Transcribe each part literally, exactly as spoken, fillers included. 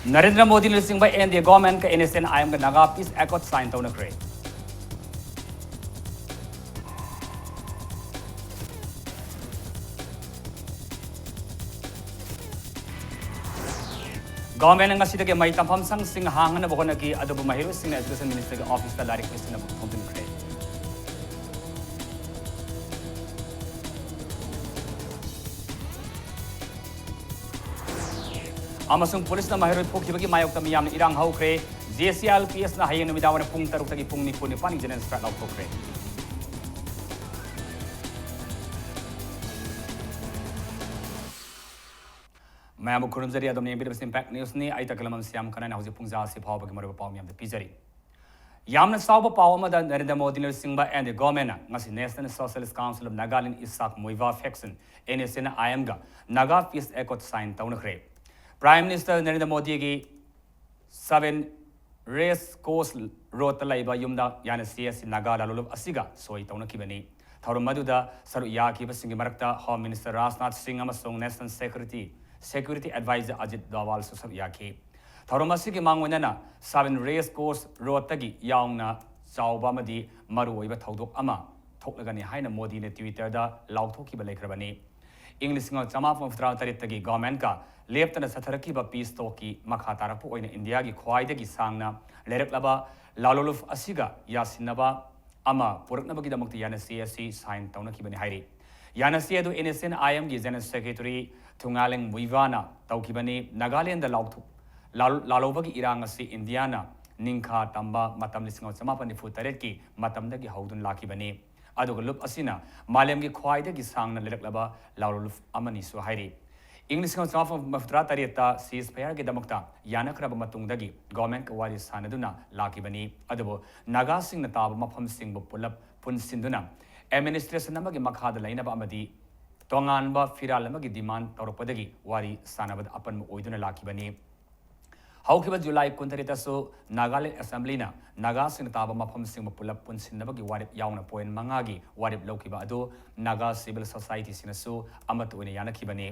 ꯅꯔꯦꯟꯗ꯭ꯔ ꯃꯣꯗꯤꯅ ꯂꯨꯆꯤꯡꯕ N D A ꯒꯣꯔꯃꯦꯟꯒ ꯑꯦꯟ ꯑꯦꯁ ꯑꯦꯟ ꯑꯥꯏ ꯑꯦꯝꯒ ꯅꯥꯒꯥ ꯄꯤꯁ ꯑꯦꯀꯣꯔꯗ ꯁꯥꯏꯟ ꯇꯧꯅꯈ꯭ꯔꯦ꯫ ꯒꯣꯔꯃꯦꯟꯅ ꯉꯁꯤꯗꯒꯤ ꯃꯍꯩ ꯇꯝꯐꯝ ꯁꯪꯁꯤꯡ ꯍꯥꯡꯅꯅꯕ ꯍꯣꯠꯅꯈꯤ, ꯑꯗꯨꯕꯨ ꯃꯍꯩꯔꯣꯏꯁꯤꯡꯅ ꯑꯦꯖꯨꯀꯦꯁꯟ ꯃꯤꯅꯤꯁꯇꯔꯒꯤ ꯑꯣꯐꯤꯁꯇ ꯂꯥꯏꯔꯤꯛ ꯄꯤꯁꯤꯟꯅꯕ ꯊꯣꯝꯖꯤꯟꯈ꯭ꯔꯦ꯫ ꯑꯃꯁꯨꯡ ꯄꯨꯂꯤꯁꯅ ꯃꯍꯩꯔꯣꯏ ꯐꯨꯈꯤꯕꯒꯤ ꯃꯥꯌꯣꯛꯇ ꯃꯤꯌꯥꯝꯅ ꯏꯔꯥꯡ ꯍꯧꯈ꯭ꯔꯦ꯫ J C I L P ꯑꯦꯁꯅ ꯍꯌꯦꯡ ꯅꯨꯃꯤꯗꯥꯡ ꯋꯥꯏꯔꯝ ꯄꯨꯡ ꯇꯔꯨꯛꯇꯒꯤ ꯄꯨꯡ ꯅꯤꯐꯨ ꯅꯤꯄꯥꯟꯒꯤ ꯖꯦꯅꯔꯦꯜ ꯁ꯭ꯇ꯭ꯔꯥꯏꯛ ꯂꯥꯎꯊꯣꯛꯈ꯭ꯔꯦ꯫ ꯃꯌꯥꯝꯕꯨ ꯈꯨꯔꯨꯝꯖꯔꯤ, ꯑꯗꯣꯝꯅ ꯌꯦꯡꯕꯤꯔꯤꯕꯁꯤ ꯏꯝꯄꯦꯛ ꯅ꯭ꯌꯨꯁꯅꯤ꯫ ꯑꯩ ꯇꯥꯀꯂꯝꯕꯝ ꯁ꯭ꯌꯥꯝ ꯀꯅꯥꯅ ꯍꯧꯖꯤꯛ ꯄꯨꯡ ꯖꯥ ꯑꯁꯤ ꯐꯥꯎꯕꯒꯤ ꯃꯔꯨꯑꯣꯏꯕ ꯄꯥꯎ ꯃꯌꯥꯝꯗ ꯄꯤꯖꯔꯤ꯫ ꯌꯥꯝꯅ ꯆꯥꯎꯕ ꯄꯥꯎ ꯑꯃꯗ, ꯅꯔꯦꯟꯗ꯭ꯔ ꯃꯣꯗꯤꯅ ꯂꯨꯆꯤꯡꯕ ꯑꯦꯟ ꯗꯤ ꯑꯦ ꯒꯣꯔꯃꯦꯟꯅ ꯉꯁꯤ National Socialist Council of Nagaland, Isak Muivah faction, N S N I ꯑꯦꯝꯒ ꯅꯥꯒꯥ ꯄꯤꯁ ꯑꯦꯀꯣꯔꯗ ꯁꯥꯏꯟ ꯇꯧꯅꯈ꯭ꯔꯦ꯫ ꯄ꯭ꯔꯥꯏꯝ ꯃꯤꯅꯤꯁꯇꯔ ꯅꯔꯦꯟꯗ꯭ꯔ ꯃꯣꯗꯤꯒꯤ ꯁꯚꯦꯟ ꯔꯦꯁ ꯀꯣꯔꯁ ꯔꯣꯗꯇ ꯂꯩꯕ ꯌꯨꯝꯗ ꯌꯥꯅꯁꯤ ꯑꯁꯤ ꯅꯥꯒꯥ ꯂꯥꯂꯣꯂꯨꯞ ꯑꯁꯤꯒ ꯁꯣꯏ ꯇꯧꯅꯈꯤꯕꯅꯤ꯫ ꯊꯧꯔꯝ ꯑꯗꯨꯗ ꯁꯔꯨꯛ ꯌꯥꯈꯤꯕꯁꯤꯡꯒꯤ ꯃꯔꯛꯇ ꯍꯣꯝ ꯃꯤꯅꯤꯁꯇꯔ ꯔꯥꯖꯅꯥꯊ ꯁꯤꯡ ꯑꯃꯁꯨꯡ national security, security adviser Ajit ꯗꯣꯋꯥꯜꯁꯨ ꯁꯔꯨꯛ ꯌꯥꯈꯤ꯫ ꯊꯧꯔꯝ ꯑꯁꯤꯒꯤ ꯃꯥꯡꯑꯣꯏꯅꯅ ꯁꯚꯦꯟ ꯔꯦꯁ ꯀꯣꯔꯁ ꯔꯣꯗꯇꯒꯤ ꯌꯥꯝꯅ ꯆꯥꯎꯕ ꯑꯃꯗꯤ ꯃꯔꯨꯑꯣꯏꯕ ꯊꯧꯗꯣꯛ ꯑꯃ ꯊꯣꯛꯂꯒꯅꯤ ꯍꯥꯏꯅ ꯃꯣꯗꯤꯅ ꯇ꯭ꯋꯤꯇꯔꯗ ꯂꯥꯎꯊꯣꯛꯈꯤꯕ ꯂꯩꯈ꯭ꯔꯕꯅꯤ꯫ ꯏꯪ ꯂꯤꯁꯤꯡ ꯑꯃ ꯆꯃꯥꯄꯟ ꯃꯧꯗ꯭ꯔꯥ ꯇꯔꯦꯠꯇꯒꯤ ꯒꯣꯔꯃꯦꯟꯒ ꯂꯦꯞꯇꯅ ꯆꯠꯊꯔꯛꯈꯤꯕ ꯄꯤꯁ ꯇꯣꯛꯀꯤ ꯃꯈꯥ ꯇꯥꯔꯛꯄ ꯑꯣꯏꯅ ꯏꯟꯗꯤꯌꯥꯒꯤ ꯈ꯭ꯋꯥꯏꯗꯒꯤ ꯁꯥꯡꯅ ꯂꯩꯔꯛꯂꯕ ꯂꯥꯂꯣꯂꯨꯞ ꯑꯁꯤꯒ ꯌꯥꯁꯤꯟꯅꯕ ꯑꯃ ꯄꯨꯔꯛꯅꯕꯒꯤꯗꯃꯛꯇ ꯌꯥꯅꯁꯤ ꯑꯁꯤ ꯁꯥꯏꯟ ꯇꯧꯅꯈꯤꯕꯅꯤ ꯍꯥꯏꯔꯤ꯫ ꯌꯥꯅꯁꯤ ꯑꯗꯨ ꯑꯦꯟ ꯑꯦꯁ ꯑꯦꯟ ꯑꯥꯏ ꯑꯦꯝꯒꯤ ꯖꯦꯅꯔꯦꯜ ꯁꯦꯀ꯭ꯔꯦꯇꯔꯤ ꯊꯨꯉꯥꯂꯦꯡ ꯃꯨꯏꯚꯥꯅ ꯇꯧꯈꯤꯕꯅꯤ꯫ ꯅꯥꯒꯥꯂꯦꯟꯗ ꯂꯥꯎꯊꯣꯛ-, ꯂꯥꯜ-, ꯂꯥꯜꯍꯧꯕꯒꯤ ꯏꯔꯥꯡ ꯑꯁꯤ ꯏꯟꯗꯤꯌꯥꯅ ꯅꯤꯡꯈꯥ ꯇꯝꯕ ꯃꯇꯝ ꯂꯤꯁꯤꯡ ꯑꯃ ꯆꯃꯥꯄꯟ ꯅꯤꯐꯨ ꯇꯔꯦꯠꯀꯤ ꯃꯇꯝꯗꯒꯤ ꯍꯧꯗꯨꯅ ꯂꯥꯛꯈꯤꯕꯅꯤ꯫ ꯑꯗꯨꯒ ꯂꯨꯞ ꯑꯁꯤꯅ ꯃꯥꯂꯦꯝꯒꯤ ꯈ꯭ꯋꯥꯏꯗꯒꯤ ꯁꯥꯡꯅ ꯂꯩꯔꯛꯂꯕ ꯂꯥꯂꯣꯂꯨꯞ ꯑꯃꯅꯤꯁꯨ ꯍꯥꯏꯔꯤ꯫ ꯏꯪ ꯂꯤꯁꯤꯡ ꯑꯃ ꯆꯃꯥꯄꯟ ꯃꯧꯗ꯭ꯔꯥ ꯇꯔꯦꯠꯇ ꯁꯤꯖ ꯐꯌꯥꯔꯒꯤꯗꯃꯛꯇ ꯌꯥꯅꯈ꯭ꯔꯕ ꯃꯇꯨꯡꯗꯒꯤ ꯒꯣꯔꯃꯦꯟꯒ ꯋꯥꯔꯤ ꯁꯥꯅꯗꯨꯅ ꯂꯥꯛꯈꯤꯕꯅꯤ꯫ ꯑꯗꯨꯕꯨ ꯅꯥꯒꯥꯁꯤꯡꯅ ꯇꯥꯕ ꯃꯐꯝꯁꯤꯡꯕꯨ ꯄꯨꯂꯞ ꯄꯨꯟꯁꯤꯟꯗꯨꯅ ꯑꯦꯗꯃꯤꯅꯤꯁꯇ꯭ꯔꯦꯁꯟ ꯑꯃꯒꯤ ꯃꯈꯥꯗ ꯂꯩꯅꯕ ꯑꯃꯗꯤ ꯇꯣꯉꯥꯟꯕ ꯐꯤꯔꯥꯜ ꯑꯃꯒꯤ ꯗꯤꯃꯥꯟ ꯇꯧꯔꯛꯄꯗꯒꯤ ꯋꯥꯔꯤ ꯁꯥꯅꯕꯗ ꯑꯄꯟꯕ ꯑꯣꯏꯗꯨꯅ ꯂꯥꯛꯈꯤꯕꯅꯤ꯫ ꯍꯧꯈꯤꯕ ꯖꯨꯂꯥꯏ ꯀꯨꯟꯇꯔꯦꯠꯇꯁꯨ ꯅꯥꯒꯥꯂꯦꯟ ꯑꯦꯁꯦꯝꯕ꯭ꯂꯤꯅ ꯅꯥꯒꯥꯁꯤꯡꯅ ꯇꯥꯕ ꯃꯐꯝꯁꯤꯡꯕꯨ ꯄꯨꯂꯞ ꯄꯨꯟꯁꯤꯟꯅꯕꯒꯤ ꯋꯥꯔꯦꯞ ꯌꯥꯎꯅ ꯄꯣꯏꯟ ꯃꯉꯥꯒꯤ ꯋꯥꯔꯦꯞ ꯂꯧꯈꯤꯕ ꯑꯗꯨ ꯅꯥꯒꯥ ꯁꯤꯚꯤꯜ ꯁꯣꯁꯥꯏꯇꯤꯁꯤꯡꯅꯁꯨ ꯑꯃꯠꯇ ꯑꯣꯏꯅ ꯌꯥꯅꯈꯤꯕꯅꯤ꯫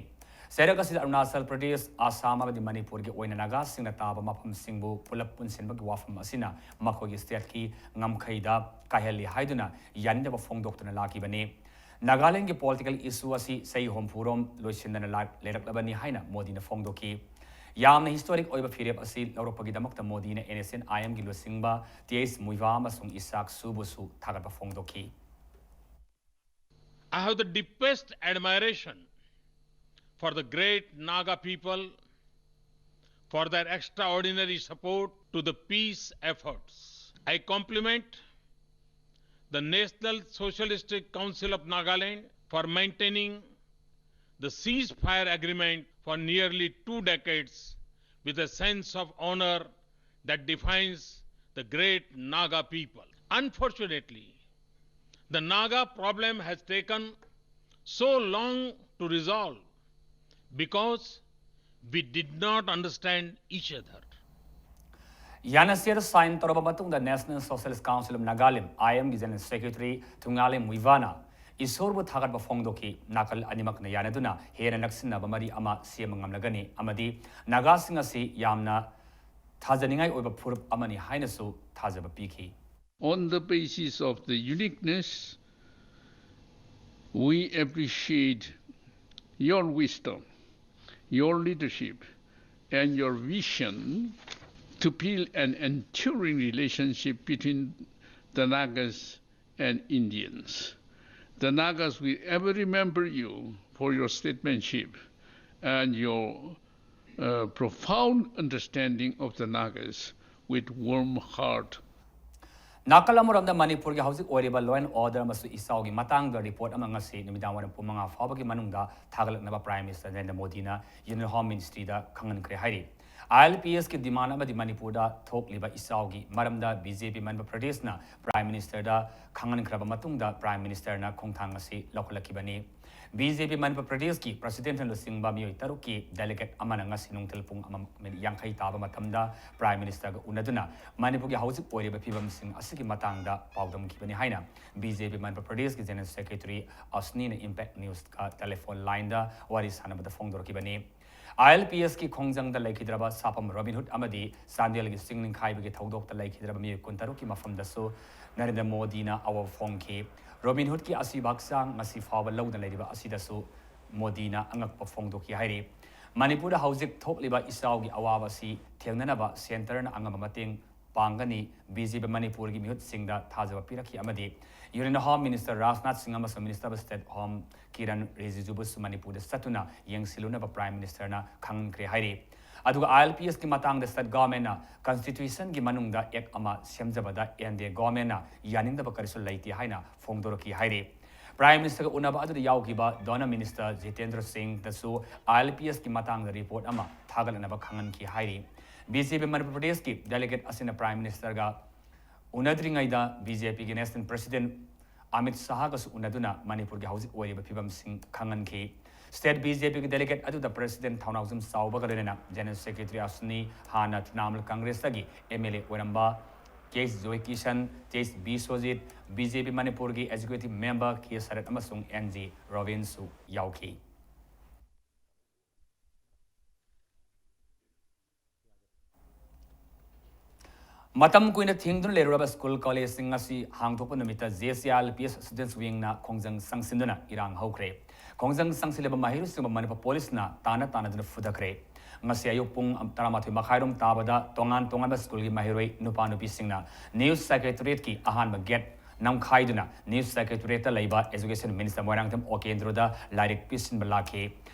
ꯆꯩꯔꯛ ꯑꯁꯤꯗ ꯑꯔꯨꯅꯥꯆꯜ ꯄ꯭ꯔꯗꯦꯁ, ꯑꯁꯥꯝ ꯑꯃꯗꯤ ꯃꯅꯤꯄꯨꯔꯒꯤ ꯑꯣꯏꯅ ꯅꯥꯒꯥꯁꯤꯡꯅ ꯇꯥꯕ ꯃꯐꯝꯁꯤꯡꯕꯨ ꯄꯨꯂꯞ ꯄꯨꯟꯁꯤꯟꯕꯒꯤ ꯋꯥꯐꯝ ꯑꯁꯤꯅ ꯃꯈꯣꯏꯒꯤ ꯁ꯭ꯇꯦꯠꯀꯤ ꯉꯝꯈꯩꯗ ꯀꯥꯏꯍꯜꯂꯤ ꯍꯥꯏꯗꯨꯅ ꯌꯥꯅꯤꯡꯗꯕ ꯐꯣꯡꯗꯣꯛꯇꯨꯅ ꯂꯥꯛꯈꯤꯕꯅꯤ꯫ ꯅꯥꯒꯥꯂꯦꯟꯒꯤ ꯄꯣꯂꯤꯇꯤꯀꯦꯜ ꯏꯁꯨ ꯑꯁꯤ ꯆꯍꯤ ꯍꯨꯝꯐꯨꯔꯣꯝ ꯂꯣꯏꯁꯤꯟꯗꯅ ꯂꯥꯛ-, ꯂꯩꯔꯛꯂꯕꯅꯤ ꯍꯥꯏꯅ ꯃꯣꯗꯤꯅ ꯐꯣꯡꯗꯣꯛꯈꯤ꯫ ꯌꯥꯝꯅ ꯍꯤꯁꯇꯣꯔꯤꯛ ꯑꯣꯏꯕ ꯐꯤꯔꯦꯞ ꯑꯁꯤ ꯂꯧꯔꯛꯄꯒꯤꯗꯃꯛꯇ ꯃꯣꯗꯤꯅ ꯑꯦꯟ ꯑꯦꯁ ꯑꯦꯟ ꯑꯥꯏ ꯑꯦꯝꯒꯤ ꯂꯨꯆꯤꯡꯕ ꯇꯤ ꯑꯩꯆ ꯃꯨꯏꯚꯥ ꯑꯃꯁꯨꯡ ꯏꯁꯥꯛ ꯁꯨꯕꯨꯁꯨ ꯊꯥꯒꯠꯄ ꯐꯣꯡꯗꯣꯛꯈꯤ꯫ I have the deepest admiration for the great Naga people for their extraordinary support to the peace efforts. I compliment the National Socialistic Council of Nagaland for maintaining the ceasefire agreement for nearly two decades with a sense of honor that defines the great Naga people. Unfortunately, the Naga problem has taken so long to resolve because we did not understand each other. ꯌꯥꯅꯁꯦꯗ sign ꯇꯧꯔꯕ ꯃꯇꯨꯡꯗ National Socialist Council of Nagaland, ꯑꯥꯏ ꯑꯦꯝꯒꯤ general secretary ꯊꯨꯡꯉꯥꯂꯦ ꯃꯨꯏꯚꯥꯅ ꯏꯁꯣꯔꯕꯨ ꯊꯥꯒꯠꯄ ꯐꯣꯡꯗꯣꯛꯈꯤ꯫ ꯅꯥꯀꯜ ꯑꯅꯤꯃꯛꯅ ꯌꯥꯅꯗꯨꯅ ꯍꯦꯟꯅ ꯅꯛꯁꯤꯟꯅꯕ ꯃꯔꯤ ꯑꯃ ꯁꯦꯝꯕ ꯉꯝꯂꯒꯅꯤ ꯑꯃꯗꯤ ꯅꯥꯒꯥꯁꯤꯡ ꯑꯁꯤ ꯌꯥꯝꯅ ꯊꯥꯖꯅꯤꯡꯉꯥꯏ ꯑꯣꯏꯕ ꯐꯨꯔꯨꯞ ꯑꯃꯅꯤ ꯍꯥꯏꯅꯁꯨ ꯊꯥꯖꯕ ꯄꯤꯈꯤ꯫ On the basis of the uniqueness, we appreciate your wisdom, your leadership, and your vision to build an enduring relationship between the Nagas and Indians. The Nagas will ever remember you for your statesmanship and your uh, profound understanding of the Nagas with warm heart. ꯅꯥꯀꯜ ꯑꯃꯔꯣꯝꯗ ꯃꯅꯤꯄꯨꯔꯒꯤ ꯍꯧꯖꯤꯛ ꯑꯣꯏꯔꯤꯕ law and order ꯑꯃꯁꯨꯡ ꯏꯆꯥꯎꯒꯤ ꯃꯇꯥꯡꯗ report ꯑꯃ ꯉꯁꯤ ꯅꯨꯃꯤꯗꯥꯡ ꯋꯥꯏꯔꯝ ꯄꯨꯡ ꯃꯉꯥ ꯐꯥꯎꯕꯒꯤ ꯃꯅꯨꯡꯗ ꯊꯥꯒꯠꯂꯛꯅꯕ Prime Minister ꯅꯔꯦꯟꯗ꯭ꯔ ꯃꯣꯗꯤꯅ Union Home Ministryꯗ ꯈꯪꯍꯟꯈ꯭ꯔꯦ ꯍꯥꯏꯔꯤ꯫ ꯑꯥꯏ ꯑꯦꯜ ꯄꯤ ꯑꯦꯁꯀꯤ ꯗꯤꯃꯥꯟ ꯑꯃꯗꯤ ꯃꯅꯤꯄꯨꯔꯗ ꯊꯣꯛꯂꯤꯕ ꯏꯆꯥꯎꯒꯤ ꯃꯔꯝꯗ ꯕꯤ ꯖꯦ ꯄꯤ ꯃꯅꯤꯄꯨꯔ ꯄ꯭ꯔꯗꯦꯁꯅ ꯄ꯭ꯔꯥꯏꯝ ꯃꯤꯅꯤꯁꯇꯔꯗ ꯈꯪꯍꯟꯈ꯭ꯔꯕ ꯃꯇꯨꯡꯗ ꯄ꯭ꯔꯥꯏꯝ ꯃꯤꯅꯤꯁꯇꯔꯅ ꯈꯣꯡꯊꯥꯡ ꯑꯁꯤ ꯂꯧꯈꯠꯂꯛꯈꯤꯕꯅꯤ꯫ ꯕꯤ ꯖꯦ ꯄꯤ ꯃꯅꯤꯄꯨꯔ ꯄ꯭ꯔꯗꯦꯁꯀꯤ ꯄ꯭ꯔꯁꯤꯗꯦꯟꯠꯅ ꯂꯨꯆꯤꯡꯕ ꯃꯤꯑꯣꯏ ꯇꯔꯨꯛꯀꯤ ꯗꯦꯂꯤꯒꯦꯠ ꯑꯃꯅ ꯉꯁꯤ ꯅꯨꯡꯊꯤꯜ ꯄꯨꯡ ꯑꯃ ꯃꯤꯅꯤꯠ ꯌꯥꯡꯈꯩ ꯇꯥꯕ ꯃꯇꯝꯗ ꯄ꯭ꯔꯥꯏꯝ ꯃꯤꯅꯤꯁꯇꯔꯒ ꯎꯅꯗꯨꯅ ꯃꯅꯤꯄꯨꯔꯒꯤ ꯍꯧꯖꯤꯛ ꯑꯣꯏꯔꯤꯕ ꯐꯤꯕꯝꯁꯤꯡ ꯑꯁꯤꯒꯤ ꯃꯇꯥꯡꯗ ꯄꯥꯎꯗꯝꯈꯤꯕꯅꯤ ꯍꯥꯏꯅ ꯕꯤ ꯖꯦ ꯄꯤ ꯃꯅꯤꯄꯨꯔ ꯄ꯭ꯔꯗꯦꯁꯀꯤ ꯖꯦꯅꯔꯦꯜ ꯁꯦꯀ꯭ꯔꯦꯇꯔꯤ ꯑꯁꯅꯤꯅ ꯏꯝꯄꯦꯛ ꯅ꯭ꯌꯨꯁꯀ ꯇꯦꯂꯤꯐꯣꯟ ꯂꯥꯏꯟꯗ ꯋꯥꯔꯤ ꯁꯥꯟꯅꯕꯗ ꯐꯣꯡꯗꯣꯔꯛꯈꯤꯕꯅꯤ꯫ ꯑꯥꯏ ꯑꯦꯜ ꯄꯤ ꯑꯦꯁꯀꯤ ꯈꯣꯡꯖꯪꯗ ꯂꯩꯈꯤꯗ꯭ꯔꯕ ꯁꯥꯐꯝ ꯔꯣꯕꯤꯟ ꯍꯨꯗ ꯑꯃꯗꯤ ꯆꯥꯟꯗꯦꯜꯒꯤ ꯆꯤꯡ ꯅꯤꯡꯈꯥꯏꯕꯒꯤ ꯊꯧꯗꯣꯛꯇ ꯂꯩꯈꯤꯗ꯭ꯔꯕ ꯃꯤꯑꯣꯏ ꯀꯨꯟꯇꯔꯨꯛꯀꯤ ꯃꯐꯝꯗꯁꯨ ꯅꯔꯦꯟꯗ꯭ꯔ ꯃꯣꯗꯤꯅ ꯑꯋꯥꯕ ꯐꯣꯡꯈꯤ꯫ ꯔꯣꯕꯤꯟ ꯍꯨꯗꯀꯤ ꯑꯁꯤꯕ ꯍꯛꯆꯥꯡ ꯉꯁꯤ ꯐꯥꯎꯕ ꯂꯧꯗꯨꯅ ꯂꯩꯔꯤꯕ ꯑꯁꯤꯗꯁꯨ ꯃꯣꯗꯤꯅ ꯑꯉꯛꯄ ꯐꯣꯡꯗꯣꯛꯈꯤ ꯍꯥꯏꯔꯤ꯫ ꯃꯅꯤꯄꯨꯔꯗ ꯍꯧꯖꯤꯛ ꯊꯣꯛꯂꯤꯕ ꯏꯆꯥꯎꯒꯤ ꯑꯋꯥꯕ ꯑꯁꯤ ꯊꯦꯡꯅꯅꯕ ꯁꯦꯟꯇꯔꯅ ꯑꯉꯝꯕ ꯃꯇꯦꯡ ꯄꯥꯡꯒꯅꯤ꯫ ꯕꯤ ꯖꯦ ꯄꯤ ꯃꯅꯤꯄꯨꯔꯒꯤ ꯃꯤꯍꯨꯠꯁꯤꯡꯗ ꯊꯥꯖꯕ ꯄꯤꯔꯛꯈꯤ ꯑꯃꯗꯤ Union Home Minister Rajnath Singh ꯑꯃꯁꯨꯡ Minister of State Home Kiran ꯔꯤꯖꯤꯖꯨꯕꯨꯁꯨ ꯃꯅꯤꯄꯨꯔꯗ ꯆꯠꯇꯨꯅ ꯌꯦꯡꯁꯤꯜꯂꯨꯅꯕ ꯄ꯭ꯔꯥꯏꯝ ꯃꯤꯅꯤꯁꯇꯔꯅ ꯈꯪꯍꯟꯈ꯭ꯔꯦ ꯍꯥꯏꯔꯤ꯫ ꯑꯗꯨꯒ ꯑꯥꯏ ꯑꯦꯜ ꯄꯤ ꯑꯦꯁꯀꯤ ꯃꯇꯥꯡꯗ ꯁ꯭ꯇꯦꯠ ꯒꯚꯔꯟꯃꯦꯟꯠꯅ ꯀꯟꯁꯇꯤꯇ꯭ꯌꯨꯁꯟꯒꯤ ꯃꯅꯨꯡꯗ ꯑꯦꯛ ꯑꯃ ꯁꯦꯝꯖꯕꯗ ꯑꯦꯟ ꯗꯤ ꯑꯦ ꯒꯚꯔꯟꯃꯦꯟꯠꯅ ꯌꯥꯅꯤꯡꯗꯕ ꯀꯔꯤꯁꯨ ꯂꯩꯇꯦ ꯍꯥꯏꯅ ꯐꯣꯡꯗꯣꯔꯛꯈꯤ ꯍꯥꯏꯔꯤ꯫ ꯄ꯭ꯔꯥꯏꯝ ꯃꯤꯅꯤꯁꯇꯔꯒ ꯎꯅꯕ ꯑꯗꯨꯗ ꯌꯥꯎꯈꯤꯕ ꯗꯣꯅꯔ ꯃꯤꯅꯤꯁꯇꯔ ꯖꯤꯇꯦꯟꯗ꯭ꯔ ꯁꯤꯡꯗꯁꯨ ꯑꯥꯏ ꯑꯦꯜ ꯄꯤ ꯑꯦꯁꯀꯤ ꯃꯇꯥꯡꯗ ꯔꯤꯄꯣꯔꯠ ꯑꯃ ꯊꯥꯒꯠꯂꯛꯅꯕ ꯈꯪꯍꯟꯈꯤ ꯍꯥꯏꯔꯤ꯫ ꯕꯤ ꯖꯦ ꯄꯤ ꯃꯅꯤꯄꯨꯔ ꯄ꯭ꯔꯗꯦꯁꯀꯤ ꯗꯦꯂꯤꯒꯦꯠ ꯑꯁꯤꯅ ꯄ꯭ꯔꯥꯏꯝ ꯃꯤꯅꯤꯁꯇꯔꯒ ꯎꯅꯗ꯭ꯔꯤꯉꯩꯗ ꯕꯤ ꯖꯦ ꯄꯤꯒꯤ ꯅꯦꯁꯅꯦꯜ ꯄ꯭ꯔꯁꯤꯗꯦꯟꯠ ꯑꯃꯤꯠ ꯁꯥꯍꯒꯁꯨ ꯎꯅꯗꯨꯅ ꯃꯅꯤꯄꯨꯔꯒꯤ ꯍꯧꯖꯤꯛ ꯑꯣꯏꯔꯤꯕ ꯐꯤꯕꯝꯁꯤꯡ ꯈꯪꯍꯟꯈꯤ꯫ ꯁ꯭ꯇꯦꯠ ꯕꯤ ꯖꯦ ꯄꯤꯒꯤ ꯗꯦꯂꯤꯒꯦꯠ ꯑꯗꯨꯗ ꯄ꯭ꯔꯁꯤꯗꯦꯟꯠ ꯊꯧꯅꯥꯎꯖꯝ ꯆꯥꯎꯕꯒ ꯂꯣꯏꯅꯅ ꯖꯦꯅꯔꯦꯜ ꯁꯦꯀ꯭ꯔꯦꯇꯔꯤ ꯑꯁꯅꯤ, ꯍꯥꯟꯅ ꯇ꯭ꯔꯤꯅꯥꯃꯨꯜ ꯀꯪꯒ꯭ꯔꯦꯁꯇꯒꯤ ꯑꯦꯝ ꯑꯦꯜ ꯑꯦ ꯑꯣꯏꯔꯝꯕ ꯀꯦ ꯑꯦꯁ ꯖꯣꯏꯀꯤꯁꯟ, ꯀꯦ ꯑꯦꯁ ꯕꯤꯁ꯭ꯋꯖꯤꯠ, ꯕꯤ ꯖꯦ ꯄꯤ ꯃꯅꯤꯄꯨꯔꯒꯤ ꯑꯦꯛꯖꯤꯀ꯭ꯌꯨꯇꯤꯚ ꯃꯦꯝꯕꯔ ꯀꯦ ꯁꯔꯠ ꯑꯃꯁꯨꯡ ꯑꯦꯟ ꯖꯤ ꯔꯣꯕꯤꯟꯁꯨ ꯌꯥꯎꯈꯤ꯫ ꯃꯇꯝ ꯀꯨꯏꯅ ꯊꯤꯡꯗꯨꯅ ꯂꯩꯔꯨꯔꯕ ꯁ꯭ꯀꯨꯜ ꯀꯣꯂꯦꯖꯁꯤꯡ ꯑꯁꯤ ꯍꯥꯡꯗꯣꯛꯄ ꯅꯨꯃꯤꯠꯇ J S A I L P S ꯁ꯭ꯇꯨꯗꯦꯟꯠꯁ ꯋꯤꯡꯅ ꯈꯣꯡꯖꯪ ꯆꯪꯁꯤꯟꯗꯨꯅ ꯏꯔꯥꯡ ꯍꯧꯈ꯭ꯔꯦ꯫ ꯈꯣꯡꯖꯪ ꯆꯪꯁꯤꯜꯂꯤꯕ ꯃꯍꯩꯔꯣꯏꯁꯤꯡꯕꯨ ꯃꯅꯤꯄꯨꯔ ꯄꯨꯂꯤꯁꯅ ꯇꯥꯟꯅ ꯇꯥꯟꯅꯗꯨꯅ ꯐꯨꯊꯈ꯭ꯔꯦ꯫ ꯉꯁꯤ ꯑꯌꯨꯛ ꯄꯨꯡ ꯇꯔꯥꯃꯥꯊꯣꯏ ꯃꯈꯥꯏꯔꯣꯝ ꯇꯥꯕꯗ ꯇꯣꯉꯥꯟ ꯇꯣꯉꯥꯟꯕ ꯁ꯭ꯀꯨꯜꯒꯤ ꯃꯍꯩꯔꯣꯏ ꯅꯨꯄꯥ ꯅꯨꯄꯤꯁꯤꯡꯅ ꯅ꯭ꯌꯨꯁ ꯁꯦꯀ꯭ꯔꯦꯇꯔꯤꯌꯦꯠꯀꯤ ꯑꯍꯥꯟꯕ ꯒꯦꯠ ꯅꯝꯈꯥꯏꯗꯨꯅ ꯅ꯭ꯌꯨꯁ ꯁꯦꯀ꯭ꯔꯦꯇꯔꯤꯌꯦꯠꯇ ꯂꯩꯕ ꯑꯦꯖꯨꯀꯦꯁꯟ ꯃꯤꯅꯤꯁꯇꯔ ꯃꯣꯏꯔꯥꯡꯊꯦꯝ ꯑꯣꯀꯦꯟꯗ꯭ꯔꯣꯗ ꯂꯥꯏꯔꯤꯛ ꯄꯤꯁꯤꯟꯕ ꯂꯥꯛꯈꯤ꯫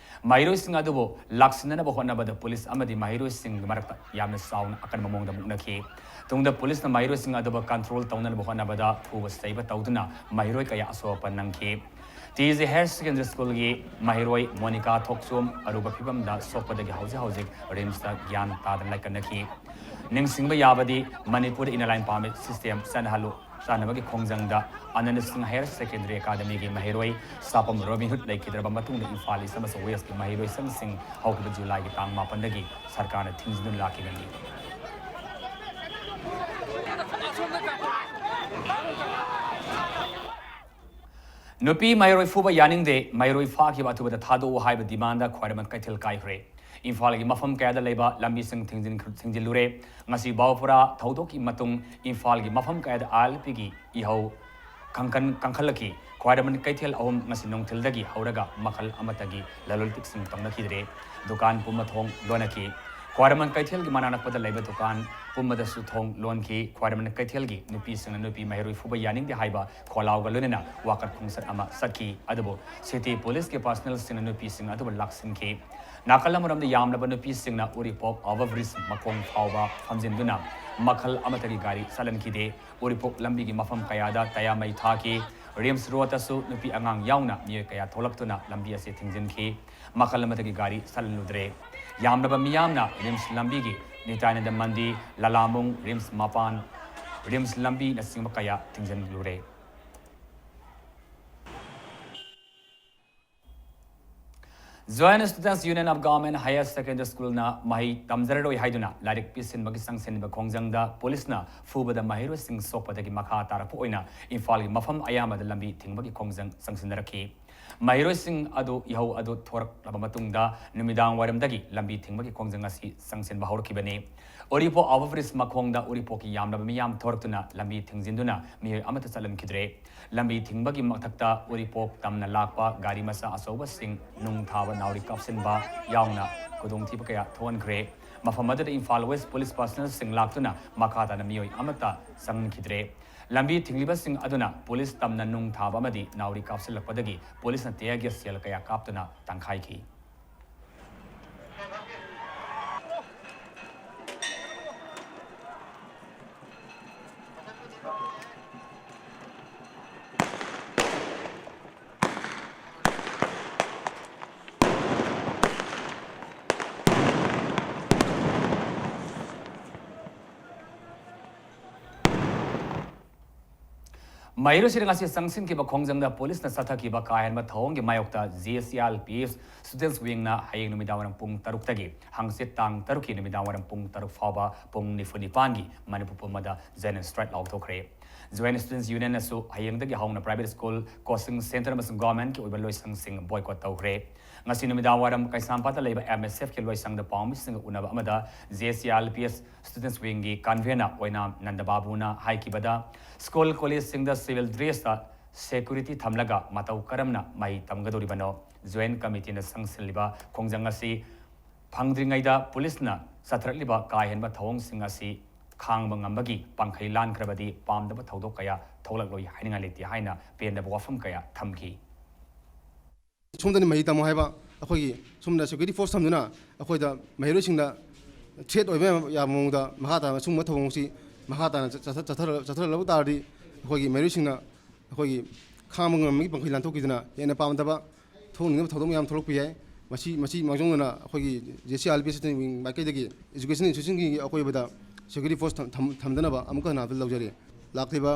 ꯃꯍꯩꯔꯣꯏꯁꯤꯡ ꯑꯗꯨꯕꯨ ꯂꯥꯛꯁꯤꯟꯅꯅꯕ ꯍꯣꯠꯅꯕꯗ ꯄꯨꯂꯤꯁ ꯑꯃꯗꯤ ꯃꯍꯩꯔꯣꯏꯁꯤꯡꯒꯤ ꯃꯔꯛꯇ ꯌꯥꯝꯅ ꯆꯥꯎꯅ ꯑꯀꯟꯕ ꯃꯑꯣꯡꯗ ꯃꯨꯛꯅꯈꯤ꯫ ꯇꯨꯡꯗ ꯄꯨꯂꯤꯁꯅ ꯃꯍꯩꯔꯣꯏꯁꯤꯡ ꯑꯗꯨꯕꯨ ꯀꯟꯇ꯭ꯔꯣꯜ ꯇꯧꯅꯅꯕ ꯍꯣꯠꯅꯕꯗ ꯐꯨꯕ ꯆꯩꯕ ꯇꯧꯗꯨꯅ ꯃꯍꯩꯔꯣꯏ ꯀꯌꯥ ꯑꯁꯣꯛ ꯑꯄꯟ ꯅꯪꯈꯤ꯫ ꯇꯤ ꯖꯦ Higher Secondary Schoolꯒꯤ ꯃꯍꯩꯔꯣꯏ ꯃꯣꯅꯤꯀꯥ ꯊꯣꯛꯆꯣꯝ ꯑꯔꯨꯕ ꯐꯤꯕꯝꯗ ꯁꯣꯛꯄꯗꯒꯤ ꯍꯧꯖꯤꯛ ꯍꯧꯖꯤꯛ ꯔꯤꯝꯁꯇ ꯒ꯭ꯌꯥꯟ ꯇꯥꯗꯅ ꯂꯥꯏꯀꯠꯅꯈꯤ꯫ ꯅꯤꯡꯁꯤꯡꯕ ꯌꯥꯕꯗꯤ, ꯃꯅꯤꯄꯨꯔꯗ Inner Line Permit System ꯆꯠꯅꯍꯜꯂꯨ ꯆꯠꯅꯕꯒꯤ ꯈꯣꯡꯖꯪꯗ ꯑꯅꯟꯗ ꯁꯤꯡ Higher Secondary Academyꯒꯤ ꯃꯍꯩꯔꯣꯏ ꯁꯥꯄꯝ ꯔꯣꯕꯤꯟ ꯍꯨꯗ ꯂꯩꯈꯤꯗ꯭ꯔꯕ ꯃꯇꯨꯡꯗ ꯏꯝꯐꯥꯜ East ꯑꯃꯁꯨꯡ Westꯀꯤ ꯃꯍꯩꯔꯣꯏ ꯁꯪꯁꯤꯡ ꯍꯧꯈꯤꯕ ꯖꯨꯂꯥꯏꯒꯤ ꯇꯥꯡ ꯃꯥꯄꯟꯗꯒꯤ ꯁꯔꯀꯥꯔꯅ ꯊꯤꯡꯖꯤꯟꯗꯨꯅ ꯂꯥꯛꯈꯤꯕꯅꯤ꯫ ꯅꯨꯄꯤ ꯃꯍꯩꯔꯣꯏ ꯐꯨꯕ ꯌꯥꯅꯤꯡꯗꯦ, ꯃꯍꯩꯔꯣꯏ ꯐꯥꯈꯤꯕ ꯑꯊꯨꯕꯗ ꯊꯥꯗꯣꯛꯎ ꯍꯥꯏꯕ demandꯗ ꯈ꯭ꯋꯥꯏꯔꯝꯕꯟ ꯀꯩꯊꯦꯜ ꯀꯥꯏꯈ꯭ꯔꯦ꯫ ꯏꯝꯐꯥꯜꯒꯤ ꯃꯐꯝ ꯀꯌꯥꯗ ꯂꯩꯕ ꯂꯝꯕꯤꯁꯤꯡ ꯊꯤꯡꯖꯤꯟ-, ꯊꯤꯡꯖꯤꯜꯂꯨꯔꯦ꯫ ꯉꯁꯤ ꯕꯥꯎꯄꯨꯔꯥ ꯊꯧꯗꯣꯛꯀꯤ ꯃꯇꯨꯡ ꯏꯝꯐꯥꯜꯒꯤ ꯃꯐꯝ ꯀꯌꯥꯗ ꯑꯥꯏ ꯑꯦꯜ ꯄꯤꯒꯤ ꯏꯍꯧ ꯀꯪꯈꯟ-, ꯀꯪꯈꯠꯂꯛꯈꯤ꯫ ꯈ꯭ꯋꯥꯏꯔꯝꯕꯟ ꯀꯩꯊꯦꯜ ꯑꯍꯨꯝ ꯉꯁꯤ ꯅꯨꯡꯊꯤꯜꯗꯒꯤ ꯍꯧꯔꯒ ꯃꯈꯜ ꯑꯃꯠꯇꯒꯤ ꯂꯂꯣꯜ ꯏꯇꯤꯛꯁꯤꯡ ꯇꯧꯅꯈꯤꯗ꯭ꯔꯦ꯫ ꯗꯨꯀꯥꯟ ꯄꯨꯝꯕ ꯊꯣꯡ ꯂꯣꯟꯅꯈꯤ꯫ ꯈ꯭ꯋꯥꯏꯔꯝꯕꯟ ꯀꯩꯊꯦꯜꯒꯤ ꯃꯅꯥꯛ ꯅꯛꯄꯗ ꯂꯩꯕ ꯗꯨꯀꯥꯟ ꯄꯨꯝꯕꯗꯁꯨ ꯊꯣꯡ ꯂꯣꯟꯈꯤ꯫ ꯈ꯭ꯋꯥꯏꯔꯝꯕꯟ ꯀꯩꯊꯦꯜꯒꯤ ꯅꯨꯄꯤꯁꯤꯡꯅ ꯅꯨꯄꯤ ꯃꯍꯩꯔꯣꯏ ꯐꯨꯕ ꯌꯥꯅꯤꯡꯗꯦ ꯍꯥꯏꯕ ꯈꯣꯜꯂꯥꯎꯒ ꯂꯣꯏꯅꯅ ꯋꯥꯀꯠ ꯈꯣꯡꯆꯠ ꯑꯃ ꯆꯠꯈꯤ꯫ ꯑꯗꯨꯕꯨ city policeꯀꯤ personnelꯁꯤꯡꯅ ꯅꯨꯄꯤꯁꯤꯡ ꯑꯗꯨꯕꯨ ꯂꯥꯛꯁꯤꯟꯈꯤ꯫ ꯅꯥꯀꯜ ꯑꯃꯔꯣꯝꯗ ꯌꯥꯝꯂꯕ ꯅꯨꯄꯤꯁꯤꯡꯅ ꯎꯔꯤꯄꯣꯛ overbridge ꯃꯈꯣꯡ ꯐꯥꯎꯕ ꯐꯝꯖꯤꯟꯗꯨꯅ ꯃꯈꯜ ꯑꯃꯠꯇꯒꯤ ꯒꯥꯔꯤ ꯆꯠꯍꯟꯈꯤꯗꯦ꯫ ꯎꯔꯤꯄꯣꯛ ꯂꯝꯕꯤꯒꯤ ꯃꯐꯝ ꯀꯌꯥꯗ ꯇꯌꯥꯔ ꯃꯩ ꯊꯥꯈꯤ꯫ ꯔꯤꯝꯁ ꯔꯣꯗꯇꯁꯨ ꯅꯨꯄꯤ ꯑꯉꯥꯡ ꯌꯥꯎꯅ ꯃꯤꯑꯣꯏ ꯀꯌꯥ ꯊꯣꯛꯂꯛꯇꯨꯅ ꯂꯝꯕꯤ ꯑꯁꯤ ꯊꯤꯡꯖꯤꯟꯈꯤ꯫ ꯃꯈꯜ ꯑꯃꯠꯇꯒꯤ ꯒꯥꯔꯤ ꯆꯠꯍꯜꯂꯨꯗ꯭ꯔꯦ꯫ ꯌꯥꯝꯂꯕ ꯃꯤꯌꯥꯝꯅ ꯔꯤꯝꯁ ꯂꯝꯕꯤꯒꯤ ꯅꯤꯇꯥꯅꯟꯗ ꯃꯟꯗꯤ, ꯂꯂꯥꯃꯨꯡ, ꯔꯤꯝꯁ ꯃꯄꯥꯟ, ꯔꯤꯝꯁ ꯂꯝꯕꯤꯅꯆꯤꯡꯕ ꯀꯌꯥ ꯊꯤꯡꯖꯤꯜꯂꯨꯔꯦ꯫ Joint Students Union of Government Higher Secondary Schoolꯅ ꯃꯍꯩ ꯇꯝꯖꯔꯔꯣꯏ ꯍꯥꯏꯗꯨꯅ ꯂꯥꯏꯔꯤꯛ ꯄꯤꯁꯤꯟꯕꯒꯤ ꯆꯪꯁꯤꯟꯕ ꯈꯣꯡꯖꯪꯗ ꯄꯨꯂꯤꯁꯅ ꯐꯨꯕꯗ ꯃꯍꯩꯔꯣꯏꯁꯤꯡ ꯁꯣꯛꯄꯗꯒꯤ ꯃꯈꯥ ꯇꯥꯔꯛꯄ ꯑꯣꯏꯅ ꯏꯝꯐꯥꯜꯒꯤ ꯃꯐꯝ ꯑꯌꯥꯝꯕꯗ ꯂꯝꯕꯤ ꯊꯤꯡꯕꯒꯤ ꯈꯣꯡꯖꯪ ꯆꯪꯁꯤꯟꯅꯔꯛꯈꯤ꯫ ꯃꯍꯩꯔꯣꯏꯁꯤꯡ ꯑꯗꯨ ꯏꯍꯧ ꯑꯗꯨ ꯊꯣꯔꯛꯂꯕ ꯃꯇꯨꯡꯗ ꯅꯨꯃꯤꯗꯥꯡ ꯋꯥꯏꯔꯝꯗꯒꯤ ꯂꯝꯕꯤ ꯊꯤꯡꯕꯒꯤ ꯈꯣꯡꯖꯪ ꯑꯁꯤ ꯆꯪꯁꯤꯟꯕ ꯍꯧꯔꯛꯈꯤꯕꯅꯤ꯫ ꯎꯔꯤꯄꯣꯛ overbridge ꯃꯈꯣꯡꯗ ꯎꯔꯤꯄꯣꯛꯀꯤ ꯌꯥꯝꯂꯕ ꯃꯤꯌꯥꯝ ꯊꯣꯔꯛꯇꯨꯅ ꯂꯝꯕꯤ ꯊꯤꯡꯖꯤꯟꯗꯨꯅ ꯃꯤꯑꯣꯏ ꯑꯃꯠꯇ ꯆꯠꯍꯟꯈꯤꯗ꯭ꯔꯦ꯫ ꯂꯝꯕꯤ ꯊꯤꯡꯕꯒꯤ ꯃꯊꯛꯇ ꯎꯔꯤꯄꯣꯛ ꯇꯝꯅ ꯂꯥꯛꯄ ꯒꯥꯔꯤ ꯃꯆꯥ ꯑꯆꯧꯕꯁꯤꯡ ꯅꯨꯡ ꯊꯥꯕ, ꯅꯥꯎꯔꯤ ꯀꯥꯞꯁꯤꯟꯕ ꯌꯥꯎꯅ ꯈꯨꯗꯣꯡꯊꯤꯕ ꯀꯌꯥ ꯊꯣꯛꯍꯟꯈ꯭ꯔꯦ꯫ ꯃꯐꯝ ꯑꯗꯨꯗ ꯏꯝꯐꯥꯜ West Police personnelꯁꯤꯡ ꯂꯥꯛꯇꯨꯅ ꯃꯈꯥ ꯇꯥꯅ ꯃꯤꯑꯣꯏ ꯑꯃꯠꯇ ꯆꯪꯍꯟꯈꯤꯗ꯭ꯔꯦ꯫ ꯂꯝꯕꯤ ꯊꯤꯡꯂꯤꯕꯁꯤꯡ ꯑꯗꯨꯅ ꯄꯨꯂꯤꯁ ꯇꯝꯅ ꯅꯨꯡ ꯊꯥꯕ ꯑꯃꯗꯤ ꯅꯥꯎꯔꯤ ꯀꯥꯞꯁꯤꯜꯂꯛꯄꯗꯒꯤ ꯄꯨꯂꯤꯁꯅ tear gas shell ꯀꯌꯥ ꯀꯥꯞꯇꯨꯅ ꯇꯥꯟꯈꯥꯏꯈꯤ꯫ ꯃꯍꯩꯔꯣꯏꯁꯤꯡꯅ ꯉꯁꯤ ꯆꯪꯁꯤꯟꯈꯤꯕ ꯈꯣꯡꯖꯪꯗ ꯄꯨꯂꯤꯁꯅ ꯆꯠꯊꯈꯤꯕ ꯀꯥ ꯍꯦꯟꯕ ꯊꯧꯑꯣꯡꯒꯤ ꯃꯥꯌꯣꯛꯇ J C R P F Students Wingꯅ ꯍꯌꯦꯡ ꯅꯨꯃꯤꯗꯥꯡꯋꯥꯏꯔꯝ ꯄꯨꯡ ꯇꯔꯨꯛꯇꯒꯤ ꯍꯪꯆꯤꯠ ꯇꯥꯡ ꯇꯔꯨꯛꯀꯤ ꯅꯨꯃꯤꯗꯥꯡꯋꯥꯏꯔꯝ ꯄꯨꯡ ꯇꯔꯨꯛ ꯐꯥꯎꯕ ꯄꯨꯡ ꯅꯤꯐꯨ ꯅꯤꯄꯥꯟꯒꯤ ꯃꯅꯤꯄꯨꯔ ꯄꯨꯝꯕꯗ General Strike ꯂꯥꯎꯊꯣꯛꯈ꯭ꯔꯦ꯫ Joint Students Unionꯅꯁꯨ ꯍꯌꯦꯡꯗꯒꯤ ꯍꯧꯅ private school, coaching centre ꯑꯃꯁꯨꯡ governmentꯀꯤ ꯑꯣꯏꯕ ꯂꯣꯏꯁꯪꯁꯤꯡ boycott ꯇꯧꯈ꯭ꯔꯦ꯫ ꯉꯁꯤ ꯅꯨꯃꯤꯗꯥꯡꯋꯥꯏꯔꯝ ꯀꯩꯁꯥꯝꯄꯥꯠꯇ ꯂꯩꯕ M S Fꯀꯤ ꯂꯣꯏꯁꯪꯗ ꯄꯥꯎꯃꯤꯁꯤꯡꯒ ꯎꯅꯕ ꯑꯃꯗ J C R P F Students Wingꯒꯤ convener ꯑꯣꯏꯅꯥꯝ ꯅꯟꯗꯕꯥꯕꯨꯅ ꯍꯥꯏꯈꯤꯕꯗ, school, collegeꯁꯤꯡꯗ civil dressꯇ security ꯊꯝꯂꯒ ꯃꯇꯧ ꯀꯔꯝꯅ ꯃꯍꯩ ꯇꯝꯒꯗꯧꯔꯤꯕꯅꯣ? Joint Committeeꯅ ꯆꯪꯁꯤꯜꯂꯤꯕ ꯈꯣꯡꯖꯪ ꯑꯁꯤ ꯐꯪꯗ꯭ꯔꯤꯉꯩꯗ ꯄꯨꯂꯤꯁꯅ ꯆꯠꯊꯔꯛꯂꯤꯕ ꯀꯥ ꯍꯦꯟꯕ ꯊꯧꯑꯣꯡꯁꯤꯡ ꯑꯁꯤ ꯈꯥꯡꯕ ꯉꯝꯕꯒꯤ ꯄꯥꯡꯈꯩ ꯂꯥꯟꯈ꯭ꯔꯕꯗꯤ ꯄꯥꯝꯗꯕ ꯊꯧꯗꯣꯛ ꯀꯌꯥ ꯊꯣꯛꯂꯛꯂꯣꯏ ꯍꯥꯏꯅꯤꯡꯉꯥꯏ ꯂꯩꯇꯦ ꯍꯥꯏꯅ ꯄꯦꯟꯗꯕ ꯋꯥꯐꯝ ꯀꯌꯥ ꯊꯝꯈꯤ꯫ ꯁꯣꯝꯗꯅꯤ ꯃꯍꯩ ꯇꯝꯃꯣ ꯍꯥꯏꯕ, ꯑꯩꯈꯣꯏꯒꯤ ꯁꯣꯝꯗ security force ꯊꯝꯗꯨꯅ ꯑꯩꯈꯣꯏꯗ ꯃꯍꯩꯔꯣꯏꯁꯤꯡꯗ threat ꯑꯣꯏꯕ ꯌꯥꯕ ꯃꯑꯣꯡꯗ ꯃꯈꯥ ꯇꯥꯅ ꯁꯨꯝꯕ ꯊꯧꯑꯣꯡꯁꯤ ꯃꯈꯥ ꯇꯥꯅ ꯆꯠꯊ-, ꯆꯠꯊ-, ꯆꯠꯊꯔꯛꯂꯕ ꯇꯥꯔꯗꯤ ꯑꯩꯈꯣꯏꯒꯤ ꯃꯍꯩꯔꯣꯏꯁꯤꯡꯅ ꯑꯩꯈꯣꯏꯒꯤ ꯈꯥꯡꯕ ꯉꯝꯕꯒꯤ ꯄꯥꯡꯒꯜ ꯂꯥꯟꯊꯣꯛꯈꯤꯗꯨꯅ ꯍꯦꯟꯅ ꯄꯥꯝꯗꯕ ꯊꯣꯛꯍꯟꯅꯤꯡꯗꯕ ꯊꯧꯗꯣꯛ ꯃꯌꯥꯝ ꯊꯣꯛꯂꯛꯄ ꯌꯥꯏ꯫ ꯃꯁꯤ, ꯃꯁꯤ ꯃꯥꯡꯖꯧꯅꯅ ꯑꯩꯈꯣꯏꯒꯤ J C R P F Students Wing ꯃꯥꯏꯀꯩꯗꯒꯤ education institutionꯒꯤ ꯑꯀꯣꯏꯕꯗ security force ꯊꯝ-, ꯊꯝ-, ꯊꯝꯗꯅꯕ ꯑꯃꯨꯛꯀ ꯍꯟꯅ ꯑꯗꯨ ꯂꯧꯖꯔꯤ꯫ ꯂꯥꯛꯂꯤꯕ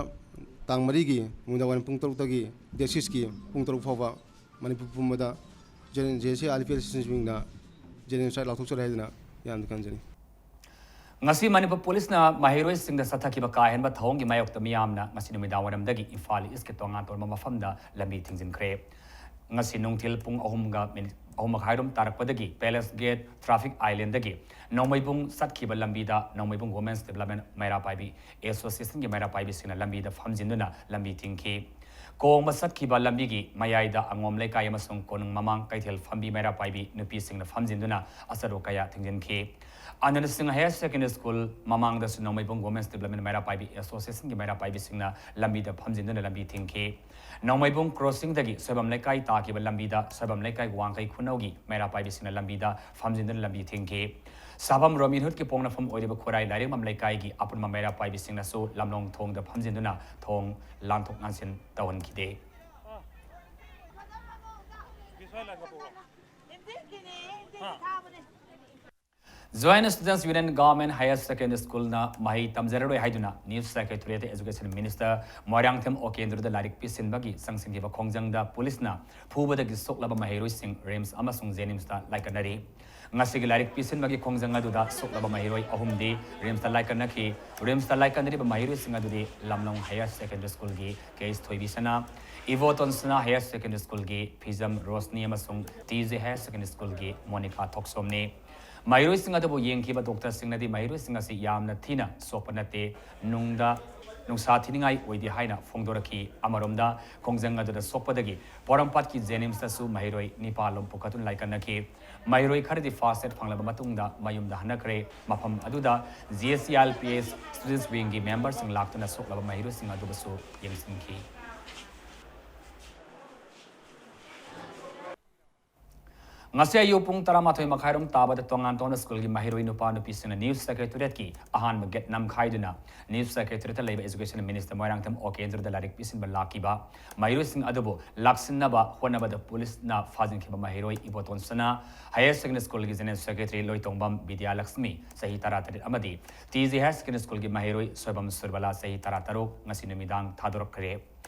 ꯇꯥꯡ ꯃꯔꯤꯒꯤ ꯅꯨꯃꯤꯗꯥꯡ ꯋꯥꯏꯔꯝ ꯄꯨꯡ ꯇꯔꯨꯛꯇꯒꯤ date sixꯀꯤ ꯄꯨꯡ ꯇꯔꯨꯛ ꯐꯥꯎꯕ ꯃꯅꯤꯄꯨꯔ ꯄꯨꯝꯕꯗ J C R P F Students Wingꯅ General Strike ꯂꯥꯎꯊꯣꯛꯆꯔꯦ ꯍꯥꯏꯗꯨꯅ ꯌꯥꯝꯅ ꯈꯟꯖꯔꯤ꯫ ꯉꯁꯤ ꯃꯅꯤꯄꯨꯔ ꯄꯨꯂꯤꯁꯅ ꯃꯍꯩꯔꯣꯏꯁꯤꯡꯗ ꯆꯠꯊꯈꯤꯕ ꯀꯥ ꯍꯦꯟꯕ ꯊꯧꯑꯣꯡꯒꯤ ꯃꯥꯌꯣꯛꯇ ꯃꯤꯌꯥꯝꯅ ꯉꯁꯤ ꯅꯨꯃꯤꯗꯥꯡꯋꯥꯏꯔꯝꯗꯒꯤ ꯏꯝꯐꯥꯜ ꯏꯁꯀꯤ ꯇꯣꯉꯥꯟ ꯇꯣꯉꯥꯟꯕ ꯃꯐꯝꯗ ꯂꯝꯕꯤ ꯊꯤꯡꯖꯤꯟꯈ꯭ꯔꯦ꯫ ꯉꯁꯤ ꯅꯨꯡꯊꯤꯜ ꯄꯨꯡ ꯑꯍꯨꯝꯒ ꯃꯤꯅꯤꯠ ꯑꯍꯨꯝ ꯃꯈꯥꯏꯔꯣꯝ ꯇꯥꯔꯛꯄꯗꯒꯤ Palace Gate traffic islandꯗꯒꯤ ꯅꯣꯡꯃꯩꯕꯨꯡ ꯆꯠꯈꯤꯕ ꯂꯝꯕꯤꯗ ꯅꯣꯡꯃꯩꯕꯨꯡ Women's Development ꯃꯩꯔꯥ ꯄꯥꯏꯕꯤ Associationꯒꯤ ꯃꯩꯔꯥ ꯄꯥꯏꯕꯤꯁꯤꯡꯅ ꯂꯝꯕꯤꯗ ꯐꯝꯖꯤꯟꯗꯨꯅ ꯂꯝꯕꯤ ꯊꯤꯡꯈꯤ꯫ ꯀꯣꯡꯕ ꯆꯠꯈꯤꯕ ꯂꯝꯕꯤꯒꯤ ꯃꯌꯥꯏꯗ ꯑꯉꯣꯝ ꯂꯩꯀꯥꯏ ꯑꯃꯁꯨꯡ ꯀꯣꯅꯨꯡ ꯃꯃꯥꯡ ꯀꯩꯊꯦꯜ ꯐꯝꯕꯤ ꯃꯩꯔꯥ ꯄꯥꯏꯕꯤ ꯅꯨꯄꯤꯁꯤꯡꯅ ꯐꯝꯖꯤꯟꯗꯨꯅ ꯑꯆꯠꯄ ꯀꯌꯥ ꯊꯤꯡꯖꯤꯟꯈꯤ꯫ Anand Singh Higher Secondary School ꯃꯃꯥꯡꯗꯁꯨ ꯅꯣꯡꯃꯩꯕꯨꯡ Women's Development ꯃꯩꯔꯥ ꯄꯥꯏꯕꯤ Associationꯒꯤ ꯃꯩꯔꯥ ꯄꯥꯏꯕꯤꯁꯤꯡꯅ ꯂꯝꯕꯤꯗ ꯐꯝꯖꯤꯟꯗꯨꯅ ꯂꯝꯕꯤ ꯊꯤꯡꯈꯤ꯫ ꯅꯣꯡꯃꯩꯕꯨꯡ crossingꯗꯒꯤ ꯁꯣꯏꯕꯝ ꯂꯩꯀꯥꯏ ꯇꯥꯈꯤꯕ ꯂꯝꯕꯤꯗ ꯁꯣꯏꯕꯝ ꯂꯩꯀꯥꯏ ꯋꯥꯡꯈꯩ ꯈꯨꯅꯧꯒꯤ ꯃꯩꯔꯥ ꯄꯥꯏꯕꯤꯁꯤꯡꯅ ꯂꯝꯕꯤꯗ ꯐꯝꯖꯤꯟꯗꯨꯅ ꯂꯝꯕꯤ ꯊꯤꯡꯈꯤ꯫ ꯁꯥꯕꯝ Robin Hoodꯀꯤ ꯄꯣꯛꯅꯐꯝ ꯑꯣꯏꯔꯤꯕ ꯈꯨꯔꯥꯏ ꯂꯥꯏꯔꯦꯝꯕꯝ ꯂꯩꯀꯥꯏꯒꯤ ꯑꯄꯨꯟꯕ ꯃꯩꯔꯥ ꯄꯥꯏꯕꯤꯁꯤꯡꯅꯁꯨ ꯂꯝꯂꯣꯡ ꯊꯣꯡꯗ ꯐꯝꯖꯤꯟꯗꯨꯅ ꯊꯣꯡ ꯂꯥꯟꯊꯣꯛ ꯂꯥꯟꯁꯤꯟ ꯇꯧꯍꯟꯈꯤꯗꯦ꯫ Joint Students Union Government Higher Secondary Schoolꯅ ꯃꯍꯩ ꯇꯝꯖꯔꯔꯣꯏ ꯍꯥꯏꯗꯨꯅ New Secretariat Education Minister Moirangthem ꯑꯣꯀꯦꯟꯗ꯭ꯔꯗ ꯂꯥꯏꯔꯤꯛ ꯄꯤꯁꯤꯟꯕꯒꯤ ꯆꯪꯁꯤꯟꯈꯤꯕ ꯈꯣꯡꯖꯪꯗ ꯄꯨꯂꯤꯁꯅ ꯐꯨꯕꯗꯒꯤ ꯁꯣꯛꯂꯕ ꯃꯍꯩꯔꯣꯏꯁꯤꯡ ꯔꯤꯝꯁ ꯑꯃꯁꯨꯡ ꯖꯦꯅꯤꯝꯁꯇ ꯂꯥꯏꯀꯠꯅꯔꯤ꯫ ꯉꯁꯤꯒꯤ ꯂꯥꯏꯔꯤꯛ ꯄꯤꯁꯤꯟꯕꯒꯤ ꯈꯣꯡꯖꯪ ꯑꯗꯨꯗ ꯁꯣꯛꯂꯕ ꯃꯍꯩꯔꯣꯏ ꯑꯍꯨꯝꯗꯤ ꯔꯤꯝꯁꯇ ꯂꯥꯏꯀꯠꯅꯈꯤ꯫ ꯔꯤꯝꯁꯇ ꯂꯥꯏꯀꯠꯅꯔꯤꯕ ꯃꯍꯩꯔꯣꯏꯁꯤꯡ ꯑꯗꯨꯗꯤ ꯂꯝꯂꯣꯡ Higher Secondary Schoolꯒꯤ ꯀꯦ ꯑꯦꯁ ꯊꯣꯏꯕꯤꯁꯅꯥ, ꯏꯕꯣꯇꯣꯟ ꯁꯅꯥ Higher Secondary Schoolꯒꯤ ꯐꯤꯖꯝ ꯔꯣꯁꯅꯤ ꯑꯃꯁꯨꯡ ꯇꯤ ꯖꯦ Higher Secondary Schoolꯒꯤ ꯃꯣꯅꯤꯀꯥ ꯊꯣꯛꯆꯣꯝꯅꯤ꯫ ꯃꯍꯩꯔꯣꯏꯁꯤꯡ ꯑꯗꯨꯕꯨ ꯌꯦꯡꯈꯤꯕ ꯗꯣꯛꯇꯔꯁꯤꯡꯅꯗꯤ ꯃꯍꯩꯔꯣꯏꯁꯤꯡ ꯑꯁꯤ ꯌꯥꯝꯅ ꯊꯤꯅ ꯁꯣꯛꯄ ꯅꯠꯇꯦ, ꯅꯨꯡꯗ ꯅꯨꯡꯁꯥ ꯊꯤꯅꯤꯡꯉꯥꯏ ꯑꯣꯏꯗꯦ ꯍꯥꯏꯅ ꯐꯣꯡꯗꯣꯔꯛꯈꯤ꯫ ꯑꯃꯔꯣꯝꯗ, ꯈꯣꯡꯖꯪ ꯑꯗꯨꯗ ꯁꯣꯛꯄꯗꯒꯤ ꯄꯣꯔꯣꯝꯄꯥꯠꯀꯤ ꯖꯦꯅꯤꯝꯁꯇꯁꯨ ꯃꯍꯩꯔꯣꯏ ꯅꯤꯄꯥꯜ ꯂꯣꯝ ꯄꯨꯈꯠꯇꯨꯅ ꯂꯥꯏꯀꯠꯅꯈꯤ꯫ ꯃꯍꯩꯔꯣꯏ ꯈꯔꯗꯤ first aid ꯐꯪꯂꯕ ꯃꯇꯨꯡꯗ ꯃꯌꯨꯝꯗ ꯍꯟꯅꯈ꯭ꯔꯦ꯫ ꯃꯐꯝ ꯑꯗꯨꯗ G S C R P S Students Wingꯒꯤ memberꯁꯤꯡ ꯂꯥꯛꯇꯨꯅ ꯁꯣꯛꯂꯕ ꯃꯍꯩꯔꯣꯏꯁꯤꯡ ꯑꯗꯨꯕꯨꯁꯨ ꯌꯦꯡꯁꯤꯟꯈꯤ꯫ ꯉꯁꯤ ꯑꯌꯨꯛ ꯄꯨꯡ ꯇꯔꯥꯃꯥꯊꯣꯏ ꯃꯈꯥꯏꯔꯣꯝ ꯇꯥꯕꯗ ꯇꯣꯉꯥꯟ ꯇꯣꯉꯥꯟꯕ ꯁ꯭ꯀꯨꯜꯒꯤ ꯃꯍꯩꯔꯣꯏ ꯅꯨꯄꯥ ꯅꯨꯄꯤꯁꯤꯡꯅ New Secretariatꯀꯤ ꯑꯍꯥꯟꯕ ꯒꯦꯠ ꯅꯝꯈꯥꯏꯗꯨꯅ New Secretariatꯇ ꯂꯩꯕ Education Minister ꯃꯣꯏꯔꯥꯡꯊꯦꯝ ꯑꯣꯀꯦꯟꯗ꯭ꯔꯗ ꯂꯥꯏꯔꯤꯛ ꯄꯤꯁꯤꯟꯕ ꯂꯥꯛꯈꯤꯕ ꯃꯍꯩꯔꯣꯏꯁꯤꯡ ꯑꯗꯨꯕꯨ ꯂꯥꯛꯁꯤꯟꯅꯕ ꯍꯣꯠꯅꯕꯗ ꯄꯨꯂꯤꯁꯅ ꯐꯥꯖꯤꯟꯈꯤꯕ ꯃꯍꯩꯔꯣꯏ ꯏꯕꯣꯇꯣꯟ ꯁꯅꯥ, Higher Secondary Schoolꯒꯤ General Secretary ꯂꯣꯏꯇꯣꯡꯕꯝ ꯕꯤꯗ꯭ꯌꯥꯂꯛꯁꯃꯤ, ꯆꯍꯤ ꯇꯔꯥꯇꯔꯦꯠ, ꯑꯃꯗꯤ T G Higher Secondary Schoolꯒꯤ ꯃꯍꯩꯔꯣꯏ ꯁꯣꯏꯕꯝ ꯁꯨꯔꯕꯂꯥ, ꯆꯍꯤ ꯇꯔꯥꯇꯔꯨꯛ, ꯉꯁꯤ ꯅꯨꯃꯤꯗꯥꯡ ꯊꯥꯗꯣꯔꯛꯈ꯭ꯔꯦ꯫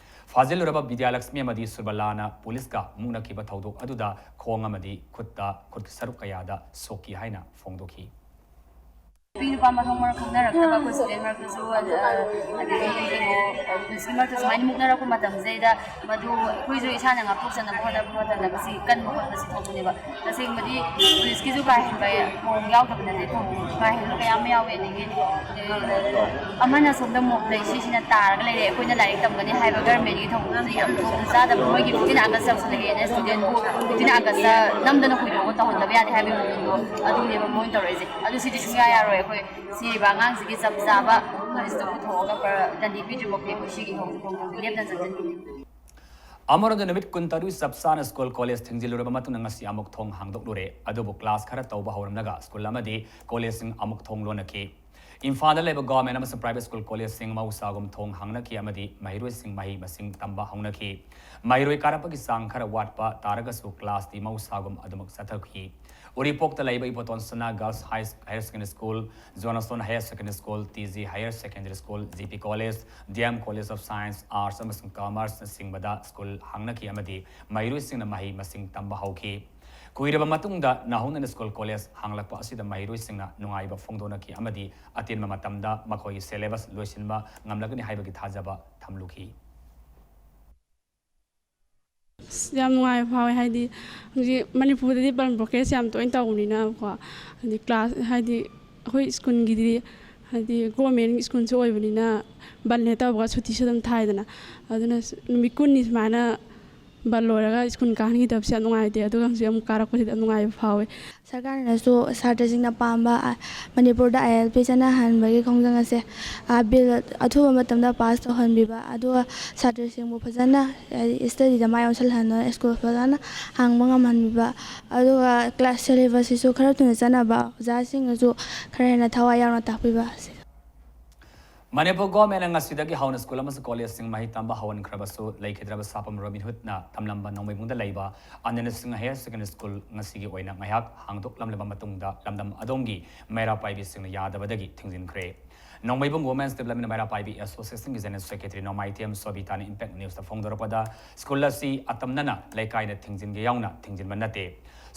ꯐꯥꯖꯤꯜꯂꯨꯔꯕ ꯕꯤꯗ꯭ꯌꯥꯂꯛꯁꯃꯤ ꯑꯃꯗꯤ ꯁꯨꯔꯕꯂꯥꯅ ꯄꯨꯂꯤꯁꯀ ꯃꯨꯛꯅꯈꯤꯕ ꯊꯧꯗꯣꯛ ꯑꯗꯨꯗ ꯈꯣꯡ ꯑꯃꯗꯤ ꯈꯨꯠꯇ, ꯈꯨꯠꯀꯤ ꯁꯔꯨꯛ ꯀꯌꯥꯗ ꯁꯣꯛꯈꯤ ꯍꯥꯏꯅ ꯐꯣꯡꯗꯣꯛꯈꯤ꯫ ꯅꯨꯄꯤ ꯅꯨꯄꯥ ꯃꯊꯣꯡ ꯃꯔꯝ ꯈꯪꯅꯔꯛꯇꯕ ꯑꯩꯈꯣꯏ student ꯃꯔꯛꯇꯁꯨ, ꯑ, ꯑꯗꯒꯤ ꯀꯩꯅꯣ, ꯄꯨꯂꯤꯁꯀꯤ ꯃꯔꯛꯇꯁꯨ ꯁꯨꯃꯥꯏꯅ ꯃꯨꯛꯅꯔꯛꯄ ꯃꯇꯝꯁꯤꯗꯩꯗ ꯃꯗꯨ ꯑꯩꯈꯣꯏꯁꯨ ꯏꯁꯥꯅ ꯉꯥꯛꯊꯣꯛꯆꯅꯕ ꯍꯣꯠꯅꯕ ꯃꯇꯝꯗ ꯃꯁꯤ ꯀꯟꯕ ꯈꯣꯠꯄꯁꯤ ꯊꯣꯛꯄꯅꯦꯕ꯫ ꯇꯁꯦꯡꯕꯗꯤ ꯄꯨꯂꯤꯁꯀꯤꯁꯨ ꯀꯥ ꯍꯦꯟꯕ ꯃꯑꯣꯡ ꯌꯥꯎꯗꯕ ꯅꯠꯇꯦ, ꯊꯣꯛꯄ ꯀꯥ ꯍꯦꯟꯕ ꯀꯌꯥ ꯑꯃ ꯌꯥꯎꯋꯦ꯫ ꯑꯗꯒꯤ, ꯑ, ꯑꯃꯅ ꯁꯣꯝꯗ ꯃꯣꯞ ꯂꯩ, ꯁꯤꯁꯤꯅ ꯇꯥꯔꯒ ꯂꯩꯔꯦ, ꯑꯩꯈꯣꯏꯅ ꯂꯥꯏꯔꯤꯛ ꯇꯝꯒꯅꯤ ꯍꯥꯏꯕ governmentꯀꯤ ꯊꯧꯑꯣꯡꯁꯤ ꯌꯥꯝ ꯊꯨꯅ ꯆꯥꯗꯕ, ꯃꯣꯏꯒꯤ fifteen August ꯌꯧꯁꯤꯜꯂꯛꯑꯦꯅ studentꯕꯨ fifteen Augustꯇ ꯅꯝꯗꯅ ꯍꯨꯏꯗꯣꯛꯑꯒ ꯇꯧꯍꯟꯗꯕ ꯌꯥꯗꯦ ꯍꯥꯏꯕꯒꯤ ꯃꯑꯣꯡꯗꯣ ꯑꯗꯨꯅꯦꯕ ꯃꯣꯏꯅ ꯇꯧꯔꯛꯏꯁꯦ꯫ ꯑꯗꯨ ꯁꯤꯗꯤ ꯁꯨꯡꯌꯥ ꯌꯥꯔꯣꯏ꯫ ꯑꯩꯈꯣꯏ ꯁꯤꯔꯤꯕ ꯑꯉꯥꯡꯁꯤꯒꯤ ꯆꯞ ꯆꯥꯕ ꯄꯨꯂꯤꯁꯇ ꯄꯨꯊꯣꯛꯑꯒ ꯄ꯭ꯔ-, ꯗꯟꯗꯤ ꯄꯤꯗ꯭ꯔꯤꯐꯥꯎꯗꯤ ꯑꯩꯈꯣꯏ ꯁꯤꯒꯤ ꯍꯧ-, ꯍꯧ-, ꯍꯧ-, ꯂꯦꯞꯇꯅ ꯆꯠꯀꯅꯤ꯫ ꯑꯃꯔꯣꯝꯗ, ꯅꯨꯃꯤꯠ ꯀꯨꯟꯇꯔꯨꯛ ꯆꯞ ꯆꯥꯅ ꯁ꯭ꯀꯨꯜ ꯀꯣꯂꯦꯖ ꯊꯤꯡꯖꯤꯜꯂꯨꯔꯕ ꯃꯇꯨꯡꯗ ꯉꯁꯤ ꯑꯃꯨꯛ ꯊꯣꯡ ꯍꯥꯡꯗꯣꯛꯂꯨꯔꯦ꯫ ꯑꯗꯨꯕꯨ class ꯈꯔ ꯇꯧꯕ ꯍꯧꯔꯝꯂꯒ ꯁ꯭ꯀꯨꯜ ꯑꯃꯗꯤ ꯀꯣꯂꯦꯖꯁꯤꯡ ꯑꯃꯨꯛ ꯊꯣꯡ ꯂꯣꯟꯅꯈꯤ꯫ ꯏꯝꯐꯥꯜꯗ ꯂꯩꯕ ꯒꯣꯔꯃꯦꯟ ꯑꯃꯁꯨꯡ ꯄ꯭ꯔꯥꯏꯚꯦꯠ ꯁ꯭ꯀꯨꯜ ꯀꯣꯂꯦꯖꯁꯤꯡ ꯃꯍꯧꯁꯥꯒꯨꯝ ꯊꯣꯡ ꯍꯥꯡꯅꯈꯤ ꯑꯃꯗꯤ ꯃꯍꯩꯔꯣꯏꯁꯤꯡ ꯃꯍꯩ ꯃꯁꯤꯡ ꯇꯝꯕ ꯍꯧꯅꯈꯤ꯫ ꯃꯍꯩꯔꯣꯏ ꯀꯥꯔꯛꯄꯒꯤ ꯆꯥꯡ ꯈꯔ ꯋꯥꯠꯄ ꯇꯥꯔꯒꯁꯨ ꯀ꯭ꯂꯥꯁꯇꯤ ꯃꯍꯧꯁꯥꯒꯨꯝ ꯑꯗꯨꯃꯛ ꯆꯠꯊꯈꯤ꯫ ꯎꯔꯤꯄꯣꯛꯇ ꯂꯩꯕ ꯏꯕꯣꯇꯣꯟ ꯁꯅꯥ Girls High Higher Secondary School, ꯖꯣꯅꯥꯁꯇꯣꯟ Higher Secondary School, T G Higher Secondary School, G P College, D M College of Science, Arts ꯑꯃꯁꯨꯡ Commerce ꯅꯆꯤꯡꯕꯗ ꯁ꯭ꯀꯨꯜ ꯍꯥꯡꯅꯈꯤ ꯑꯃꯗꯤ ꯃꯍꯩꯔꯣꯏꯁꯤꯡꯅ ꯃꯍꯩ ꯃꯁꯤꯡ ꯇꯝꯕ ꯍꯧꯈꯤ꯫ ꯀꯨꯏꯔꯕ ꯃꯇꯨꯡꯗ ꯅꯧꯍꯧꯅꯅ ꯁ꯭ꯀꯨꯜ ꯀꯣꯂꯦꯖ ꯍꯥꯡꯂꯛꯄ ꯑꯁꯤꯗ ꯃꯍꯩꯔꯣꯏꯁꯤꯡꯅ ꯅꯨꯡꯉꯥꯏꯕ ꯐꯣꯡꯗꯣꯛꯅꯈꯤ ꯑꯃꯗꯤ ꯑꯇꯦꯟꯕ ꯃꯇꯝꯗ ꯃꯈꯣꯏꯒꯤ syllabus ꯂꯣꯏꯁꯤꯟꯕ ꯉꯝꯂꯒꯅꯤ ꯍꯥꯏꯕꯒꯤ ꯊꯥꯖꯕ ꯊꯝꯂꯨꯈꯤ꯫ ꯑꯁ, ꯌꯥꯝ ꯅꯨꯡꯉꯥꯏꯕ ꯐꯥꯎꯋꯦ꯫ ꯍꯥꯏꯗꯤ ꯍꯧꯖꯤꯛ ꯃꯅꯤꯄꯨꯔꯗꯗꯤ ꯕꯟ ꯕ꯭ꯂꯣꯀꯦꯖ ꯌꯥꯝ ꯇꯣꯏꯅ ꯇꯧꯕꯅꯤꯅꯀꯣ, ꯍꯥꯏꯗꯤ ꯀ꯭ꯂꯥꯁ, ꯍꯥꯏꯗꯤ ꯑꯩꯈꯣꯏ ꯁ꯭ꯀꯨꯜꯒꯤꯗꯤ ꯍꯥꯏꯗꯤ ꯒꯣꯔꯃꯦꯟ ꯁ꯭ꯀꯨꯜꯁꯨ ꯑꯣꯏꯕꯅꯤꯅ ꯕꯟ ꯍꯦꯛ ꯇꯧꯕꯒ ꯁꯨꯇꯤꯁꯨ ꯑꯗꯨꯝ ꯊꯥꯏꯗꯅ꯫ ꯑꯗꯨꯅ ꯅꯨꯃꯤꯠ ꯀꯨꯟꯅꯤ ꯁꯨꯃꯥꯏꯅ ꯕꯟ ꯂꯣꯏꯔꯒ ꯁ꯭ꯀꯨꯜ ꯀꯥꯍꯟꯈꯤꯗꯕꯁꯦ ꯌꯥꯝ ꯅꯨꯡꯉꯥꯏꯇꯦ꯫ ꯑꯗꯨꯒ ꯍꯧꯖꯤꯛ ꯑꯃꯨꯛ ꯀꯥꯔꯛꯄꯁꯤꯗ ꯌꯥꯝ ꯅꯨꯡꯉꯥꯏꯕ ꯐꯥꯎꯋꯦ꯫ ꯁꯔꯀꯥꯔꯅꯁꯨ ꯁꯥꯇ꯭ꯔꯁꯤꯡꯅ ꯄꯥꯝꯕ, ꯑ, ꯃꯅꯤꯄꯨꯔꯗ ꯑꯥꯏ ꯑꯦꯜ ꯄꯤ ꯆꯠꯅꯍꯟꯕꯒꯤ ꯈꯣꯡꯖꯪ ꯑꯁꯦ, ꯑ, ꯕꯤꯜ ꯑꯊꯨꯕ ꯃꯇꯝꯗ ꯄꯥꯁ ꯇꯧꯍꯟꯕꯤꯕ, ꯑꯗꯨꯒ ꯁꯥꯇ꯭ꯔꯁꯤꯡꯕꯨ ꯐꯖꯅ, ꯍꯥꯏꯗꯤ, ꯁ꯭ꯇꯗꯤꯗ ꯃꯥꯏ ꯑꯣꯟꯁꯤꯜꯍꯟꯗꯨꯅ ꯁ꯭ꯀꯨꯜ ꯐꯖꯅ ꯍꯥꯡꯕ ꯉꯝꯍꯟꯕꯤꯕ, ꯑꯗꯨꯒ ꯀ꯭ꯂꯥꯁ ꯁꯦꯂꯦꯕꯁꯁꯤꯁꯨ ꯈꯔ ꯊꯨꯅ ꯆꯠꯅꯕ, ꯑꯣꯖꯥꯁꯤꯡꯅꯁꯨ ꯈꯔ ꯍꯦꯟꯅ ꯊꯋꯥꯏ ꯌꯥꯎꯅ ꯇꯥꯛꯄꯤꯕ ꯑꯁꯤ꯫ ꯃꯅꯤꯄꯨꯔ ꯒꯣꯔꯃꯦꯟꯅ ꯉꯁꯤꯗꯒꯤ ꯍꯧꯅ ꯁ꯭ꯀꯨꯜ ꯑꯃꯁꯨꯡ ꯀꯣꯂꯦꯖꯁꯤꯡ ꯃꯍꯩ ꯇꯝꯕ ꯍꯧꯍꯟꯈ꯭ꯔꯕꯁꯨ, ꯂꯩꯈꯤꯗ꯭ꯔꯕ ꯁꯥꯐꯝ ꯔꯣꯕꯤꯟ ꯍꯨꯗꯅ ꯊꯝꯂꯝꯕ ꯅꯣꯡꯃꯩꯕꯨꯡꯗ ꯂꯩꯕ Anand Singh higher secondary school ꯉꯁꯤꯒꯤ ꯑꯣꯏꯅ ꯉꯥꯏꯍꯥꯛ ꯍꯥꯡꯗꯣꯛꯂꯝꯂꯕ ꯃꯇꯨꯡꯗ ꯂꯝꯗꯝ ꯑꯗꯣꯝꯒꯤ ꯃꯩꯔꯥ ꯄꯥꯏꯕꯤꯁꯤꯡꯅ ꯌꯥꯗꯕꯗꯒꯤ ꯊꯤꯡꯖꯤꯟꯈ꯭ꯔꯦ꯫ ꯅꯣꯡꯃꯩꯕꯨꯡ ꯋꯨꯃꯦꯟꯁ ꯗꯤꯕ꯭ꯂꯞꯃꯦꯟ ꯃꯩꯔꯥ ꯄꯥꯏꯕꯤ ꯑꯦꯁꯣꯁꯤꯌꯦꯁꯟꯒꯤ ꯖꯦꯅꯔꯦꯜ ꯁꯦꯀ꯭ꯔꯦꯇꯔꯤ ꯅꯣꯡꯃꯥꯏꯊꯦꯝ ꯁꯣꯕꯤꯇꯥꯅ ꯏꯝꯄꯦꯛ ꯅ꯭ꯌꯨꯁꯇ ꯐꯣꯡꯗꯣꯔꯛꯄꯗ, ꯁ꯭ꯀꯨꯜ ꯑꯁꯤ ꯑꯇꯝꯅꯅ ꯂꯩꯀꯥꯏꯅ ꯊꯤꯡꯖꯤꯟꯒꯦ ꯌꯥꯎꯅ ꯊꯤꯡꯖꯤꯟꯕ ꯅꯠꯇꯦ꯫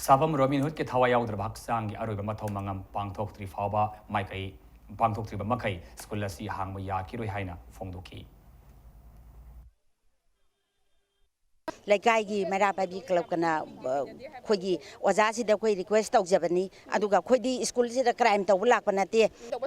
ꯁꯥꯐꯝ ꯔꯣꯕꯤꯟ ꯍꯨꯗꯀꯤ ꯊꯋꯥꯏ ꯌꯥꯎꯗ꯭ꯔꯕ ꯍꯛꯆꯥꯡꯒꯤ ꯑꯔꯣꯏꯕ ꯃꯊꯧ ꯃꯉꯝ ꯄꯥꯡꯊꯣꯛꯇ꯭ꯔꯤ ꯐꯥꯎꯕ ꯃꯥꯏꯀꯩ ꯄꯥꯡꯊꯣꯛꯇ꯭ꯔꯤꯕ ꯃꯈꯩ ꯁ꯭ꯀꯨꯜ ꯑꯁꯤ ꯍꯥꯡꯕ ꯌꯥꯈꯤꯔꯣꯏ ꯍꯥꯏꯅ ꯐꯣꯡꯗꯣꯛꯈꯤ꯫ ꯂꯩꯀꯥꯏꯒꯤ ꯃꯩꯔꯥ ꯄꯥꯏꯕꯤ ꯀ꯭ꯂꯕꯀꯅ, ꯑ, ꯑꯩꯈꯣꯏꯒꯤ ꯑꯣꯖꯥꯁꯤꯗ ꯑꯩꯈꯣꯏ ꯔꯤꯀ꯭ꯋꯦꯁ ꯇꯧꯖꯕꯅꯤ꯫ ꯑꯗꯨꯒ ꯑꯩꯈꯣꯏꯗꯤ ꯁ꯭ꯀꯨꯜꯁꯤꯗ ꯀ꯭ꯔꯥꯏꯝ ꯇꯧꯕ ꯂꯥꯛꯄ ꯅꯠꯇꯦ꯫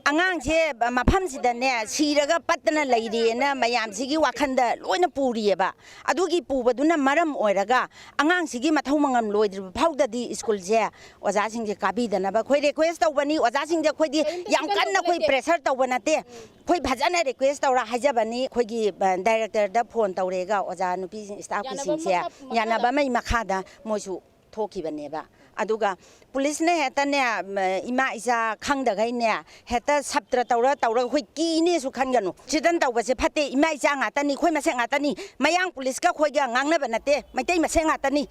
ꯑꯉꯥꯡꯁꯦ ꯃꯐꯝꯁꯤꯗꯅꯦ ꯁꯤꯔꯒ ꯄꯠꯇꯅ ꯂꯩꯔꯦꯅ ꯃꯌꯥꯝꯁꯤꯒꯤ ꯋꯥꯈꯜꯗ ꯂꯣꯏꯅ ꯄꯨꯔꯤꯑꯕ꯫ ꯑꯗꯨꯒꯤ ꯄꯨꯕꯗꯨꯅ ꯃꯔꯝ ꯑꯣꯏꯔꯒ ꯑꯉꯥꯡꯁꯤꯒꯤ ꯃꯊꯧ ꯃꯉꯝ ꯂꯣꯏꯗ꯭ꯔꯤꯕ ꯐꯥꯎꯗꯗꯤ ꯁ꯭ꯀꯨꯜꯁꯦ ꯑꯣꯖꯥꯁꯤꯡꯁꯦ ꯀꯥꯕꯤꯗꯅꯕ ꯑꯩꯈꯣꯏ ꯔꯤꯀ꯭ꯋꯦꯁ ꯇꯧꯕꯅꯤ꯫ ꯑꯣꯖꯥꯁꯤꯡꯁꯦ ꯑꯩꯈꯣꯏꯗꯤ ꯌꯥꯝ ꯀꯟꯅ ꯑꯩꯈꯣꯏ ꯄ꯭ꯔꯦꯁꯔ ꯇꯧꯕ ꯅꯠꯇꯦ꯫ ꯑꯩꯈꯣꯏ ꯐꯖꯅ ꯔꯤꯀ꯭ꯋꯦꯁ ꯇꯧꯔ ꯍꯥꯏꯖꯕꯅꯤ꯫ ꯑꯩꯈꯣꯏꯒꯤ, ꯑ, ꯗꯥꯏꯔꯦꯛꯇꯔꯗ ꯐꯣꯟ ꯇꯧꯔꯦꯒ ꯑꯣꯖꯥ ꯅꯨꯄꯤꯁꯤꯡ, ꯁ꯭ꯇꯥꯐꯀꯤꯁꯤꯡꯁꯦ ꯌꯥꯅꯕ ꯑꯃꯒꯤ ꯃꯈꯥꯗ ꯃꯣꯏꯁꯨ ꯊꯣꯛꯈꯤꯕꯅꯦꯕ꯫ ꯑꯗꯨꯒ ꯄꯨꯂꯤꯁꯅ ꯍꯦꯛꯇꯅꯦ, ꯏꯃꯥ ꯏꯆꯥ ꯈꯪꯗꯈꯩꯅꯦ, ꯍꯦꯛꯇ ꯁꯞꯇ꯭ꯔ ꯇꯧꯔ ꯇꯧꯔꯒ ꯑꯩꯈꯣꯏ ꯀꯤꯅꯦꯁꯨ ꯈꯟꯒꯅꯨ꯫ ꯁꯤꯗꯟ ꯇꯧꯕꯁꯦ ꯐꯠꯇꯦ꯫ ꯏꯃꯥ ꯏꯆꯥ ꯉꯥꯛꯇꯅꯤ, ꯑꯩꯈꯣꯏ ꯃꯁꯦꯟ ꯉꯥꯛꯇꯅꯤ꯫ ꯃꯌꯥꯡ ꯄꯨꯂꯤꯁꯀ ꯑꯩꯈꯣꯏꯒ ꯉꯥꯡꯅꯕ ꯅꯠꯇꯦ, ꯃꯩꯇꯩ ꯃꯁꯦꯟ ꯉꯥꯛꯇꯅꯤ꯫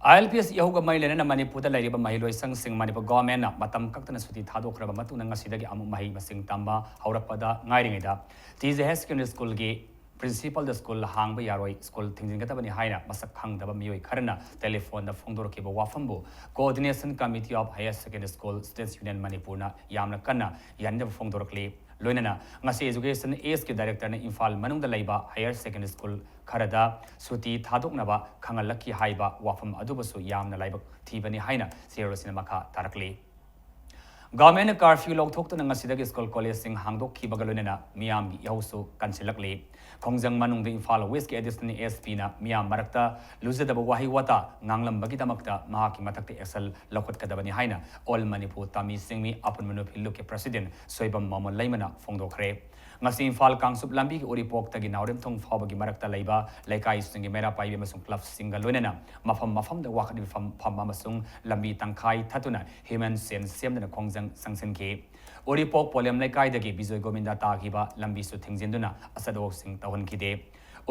ꯑꯥꯏ ꯑꯦꯜ ꯄꯤ ꯑꯦꯁ ꯌꯥꯍꯧꯒ ꯃꯔꯤ ꯂꯩꯅꯅ ꯃꯅꯤꯄꯨꯔꯗ ꯂꯩꯔꯤꯕ ꯃꯍꯩꯂꯣꯏꯁꯪꯁꯤꯡ ꯃꯅꯤꯄꯨꯔ ꯒꯣꯔꯃꯦꯟꯅ ꯃꯇꯝ ꯀꯛꯇꯅ ꯁꯨꯇꯤ ꯊꯥꯗꯣꯛꯈ꯭ꯔꯕ ꯃꯇꯨꯡꯗ ꯉꯁꯤꯗꯒꯤ ꯑꯃꯨꯛ ꯃꯍꯩ ꯃꯁꯤꯡ ꯇꯝꯕ ꯍꯧꯔꯛꯄꯗ ꯉꯥꯏꯔꯤꯉꯩꯗ, ꯇꯤ ꯖꯦ ꯑꯩꯆ ꯁꯦꯀꯦꯟꯗꯔꯤ ꯁ꯭ꯀꯨꯜꯒꯤ ꯄ꯭ꯔꯤꯟꯁꯤꯄꯥꯜꯗ ꯁ꯭ꯀꯨꯜ ꯍꯥꯡꯕ ꯌꯥꯔꯣꯏ, ꯁ꯭ꯀꯨꯜ ꯊꯤꯡꯖꯤꯟꯒꯗꯕꯅꯤ ꯍꯥꯏꯅ ꯃꯁꯛ ꯈꯪꯗꯕ ꯃꯤꯑꯣꯏ ꯈꯔꯅ ꯇꯦꯂꯤꯐꯣꯟꯗ ꯐꯣꯡꯗꯣꯔꯛꯈꯤꯕ ꯋꯥꯐꯝꯕꯨ Coordination Committee of Higher Secondary School Students Union ꯃꯅꯤꯄꯨꯔꯅ ꯌꯥꯝꯅ ꯀꯟꯅ ꯌꯥꯅꯤꯡꯗꯕ ꯐꯣꯡꯗꯣꯔꯛꯂꯤ꯫ ꯂꯣꯏꯅꯅ ꯉꯁꯤ ꯏꯖꯨꯀꯦꯁꯟ ꯑꯦꯁꯀꯤ ꯗꯥꯏꯔꯦꯛꯇꯔꯅ ꯏꯝꯐꯥꯜ ꯃꯅꯨꯡꯗ ꯂꯩꯕ ꯍꯥꯌꯔ ꯁꯦꯀꯦꯟꯗꯔꯤ ꯁ꯭ꯀꯨꯜ ꯈꯔꯗ ꯁꯨꯇꯤ ꯊꯥꯗꯣꯛꯅꯕ ꯈꯪꯍꯜꯂꯛꯈꯤ ꯍꯥꯏꯕ ꯋꯥꯐꯝ ꯑꯗꯨꯕꯨꯁꯨ ꯌꯥꯝꯅ ꯂꯥꯏꯕꯛ ꯊꯤꯕꯅꯤ ꯍꯥꯏꯅ ꯁꯤꯔꯣꯁꯤꯅ ꯃꯈꯥ ꯇꯥꯔꯛꯂꯤ꯫ ꯒꯚꯔꯟꯃꯦꯟꯠꯅ ꯀꯥꯔꯐ꯭ꯌꯨ ꯂꯧꯊꯣꯛꯇꯨꯅ ꯉꯁꯤꯗꯒꯤ ꯁ꯭ꯀꯨꯜ ꯀꯣꯂꯦꯖꯁꯤꯡ ꯍꯥꯡꯗꯣꯛꯈꯤꯕꯒ ꯂꯣꯏꯅꯅ ꯃꯤꯌꯥꯝꯒꯤ ꯏꯍꯧꯁꯨ ꯀꯟꯁꯤꯜꯂꯛꯂꯤ꯫ ꯈꯣꯡꯖꯪ ꯃꯅꯨꯡꯗ ꯏꯝꯐꯥꯜ ꯋꯦꯁꯀꯤ ꯑꯦꯗꯤꯁꯅꯦꯜ ꯑꯦꯁ ꯄꯤꯅ ꯃꯤꯌꯥꯝ ꯃꯔꯛꯇ ꯂꯨꯖꯗꯕ ꯋꯥꯍꯩ ꯋꯥꯇꯥ ꯉꯥꯡꯂꯝꯕꯒꯤꯗꯃꯛꯇ ꯃꯍꯥꯛꯀꯤ ꯃꯊꯛꯇ ꯑꯦꯛꯁꯟ ꯂꯧꯈꯠꯀꯗꯕꯅꯤ ꯍꯥꯏꯅ ꯑꯣꯜ ꯃꯅꯤꯄꯨꯔ ꯇꯥꯃꯤ ꯆꯤꯡꯃꯤ ꯑꯄꯨꯟꯕ ꯅꯨꯄꯤ ꯂꯨꯞꯀꯤ ꯄ꯭ꯔꯁꯤꯗꯦꯟꯠ ꯁꯣꯏꯕꯝ ꯃꯣꯃꯣꯟ ꯂꯩꯃꯅ ꯐꯣꯡꯗꯣꯛꯈ꯭ꯔꯦ꯫ ꯉꯁꯤ ꯏꯝꯐꯥꯜ ꯀꯥꯡꯆꯨꯞ ꯂꯝꯕꯤꯒꯤ ꯎꯔꯤꯄꯣꯛꯇꯒꯤ ꯅꯥꯎꯔꯦꯝꯊꯣꯡ ꯐꯥꯎꯕꯒꯤ ꯃꯔꯛꯇ ꯂꯩꯕ ꯂꯩꯀꯥꯏꯁꯤꯡꯒꯤ ꯃꯩꯔꯥ ꯄꯥꯏꯕꯤ ꯑꯃꯁꯨꯡ ꯀ꯭ꯂꯕꯁꯤꯡꯒ ꯂꯣꯏꯅꯅ ꯃꯐꯝ ꯃꯐꯝꯗ ꯋꯥꯀꯠ ꯃꯤꯐꯝ ꯐꯝꯕ ꯑꯃꯁꯨꯡ ꯂꯝꯕꯤ ꯇꯪꯈꯥꯏ ꯊꯠꯇꯨꯅ ꯍ꯭ꯌꯨꯃꯦꯟ ꯆꯦꯟ ꯁꯦꯝꯗꯨꯅ ꯈꯣꯡꯖꯪ ꯆꯪꯁꯤꯟꯈꯤ꯫ ꯎꯔꯤꯄꯣꯛ ꯄꯣꯂꯦꯝ ꯂꯩꯀꯥꯏꯗꯒꯤ ꯕꯤꯖꯣꯏ ꯒꯣꯕꯤꯟꯗ ꯇꯥꯈꯤꯕ ꯂꯝꯕꯤꯁꯨ ꯊꯤꯡꯖꯤꯟꯗꯨꯅ ꯑꯆꯠ ꯑꯋꯣꯛꯁꯤꯡ ꯇꯧꯍꯟꯈꯤꯗꯦ꯫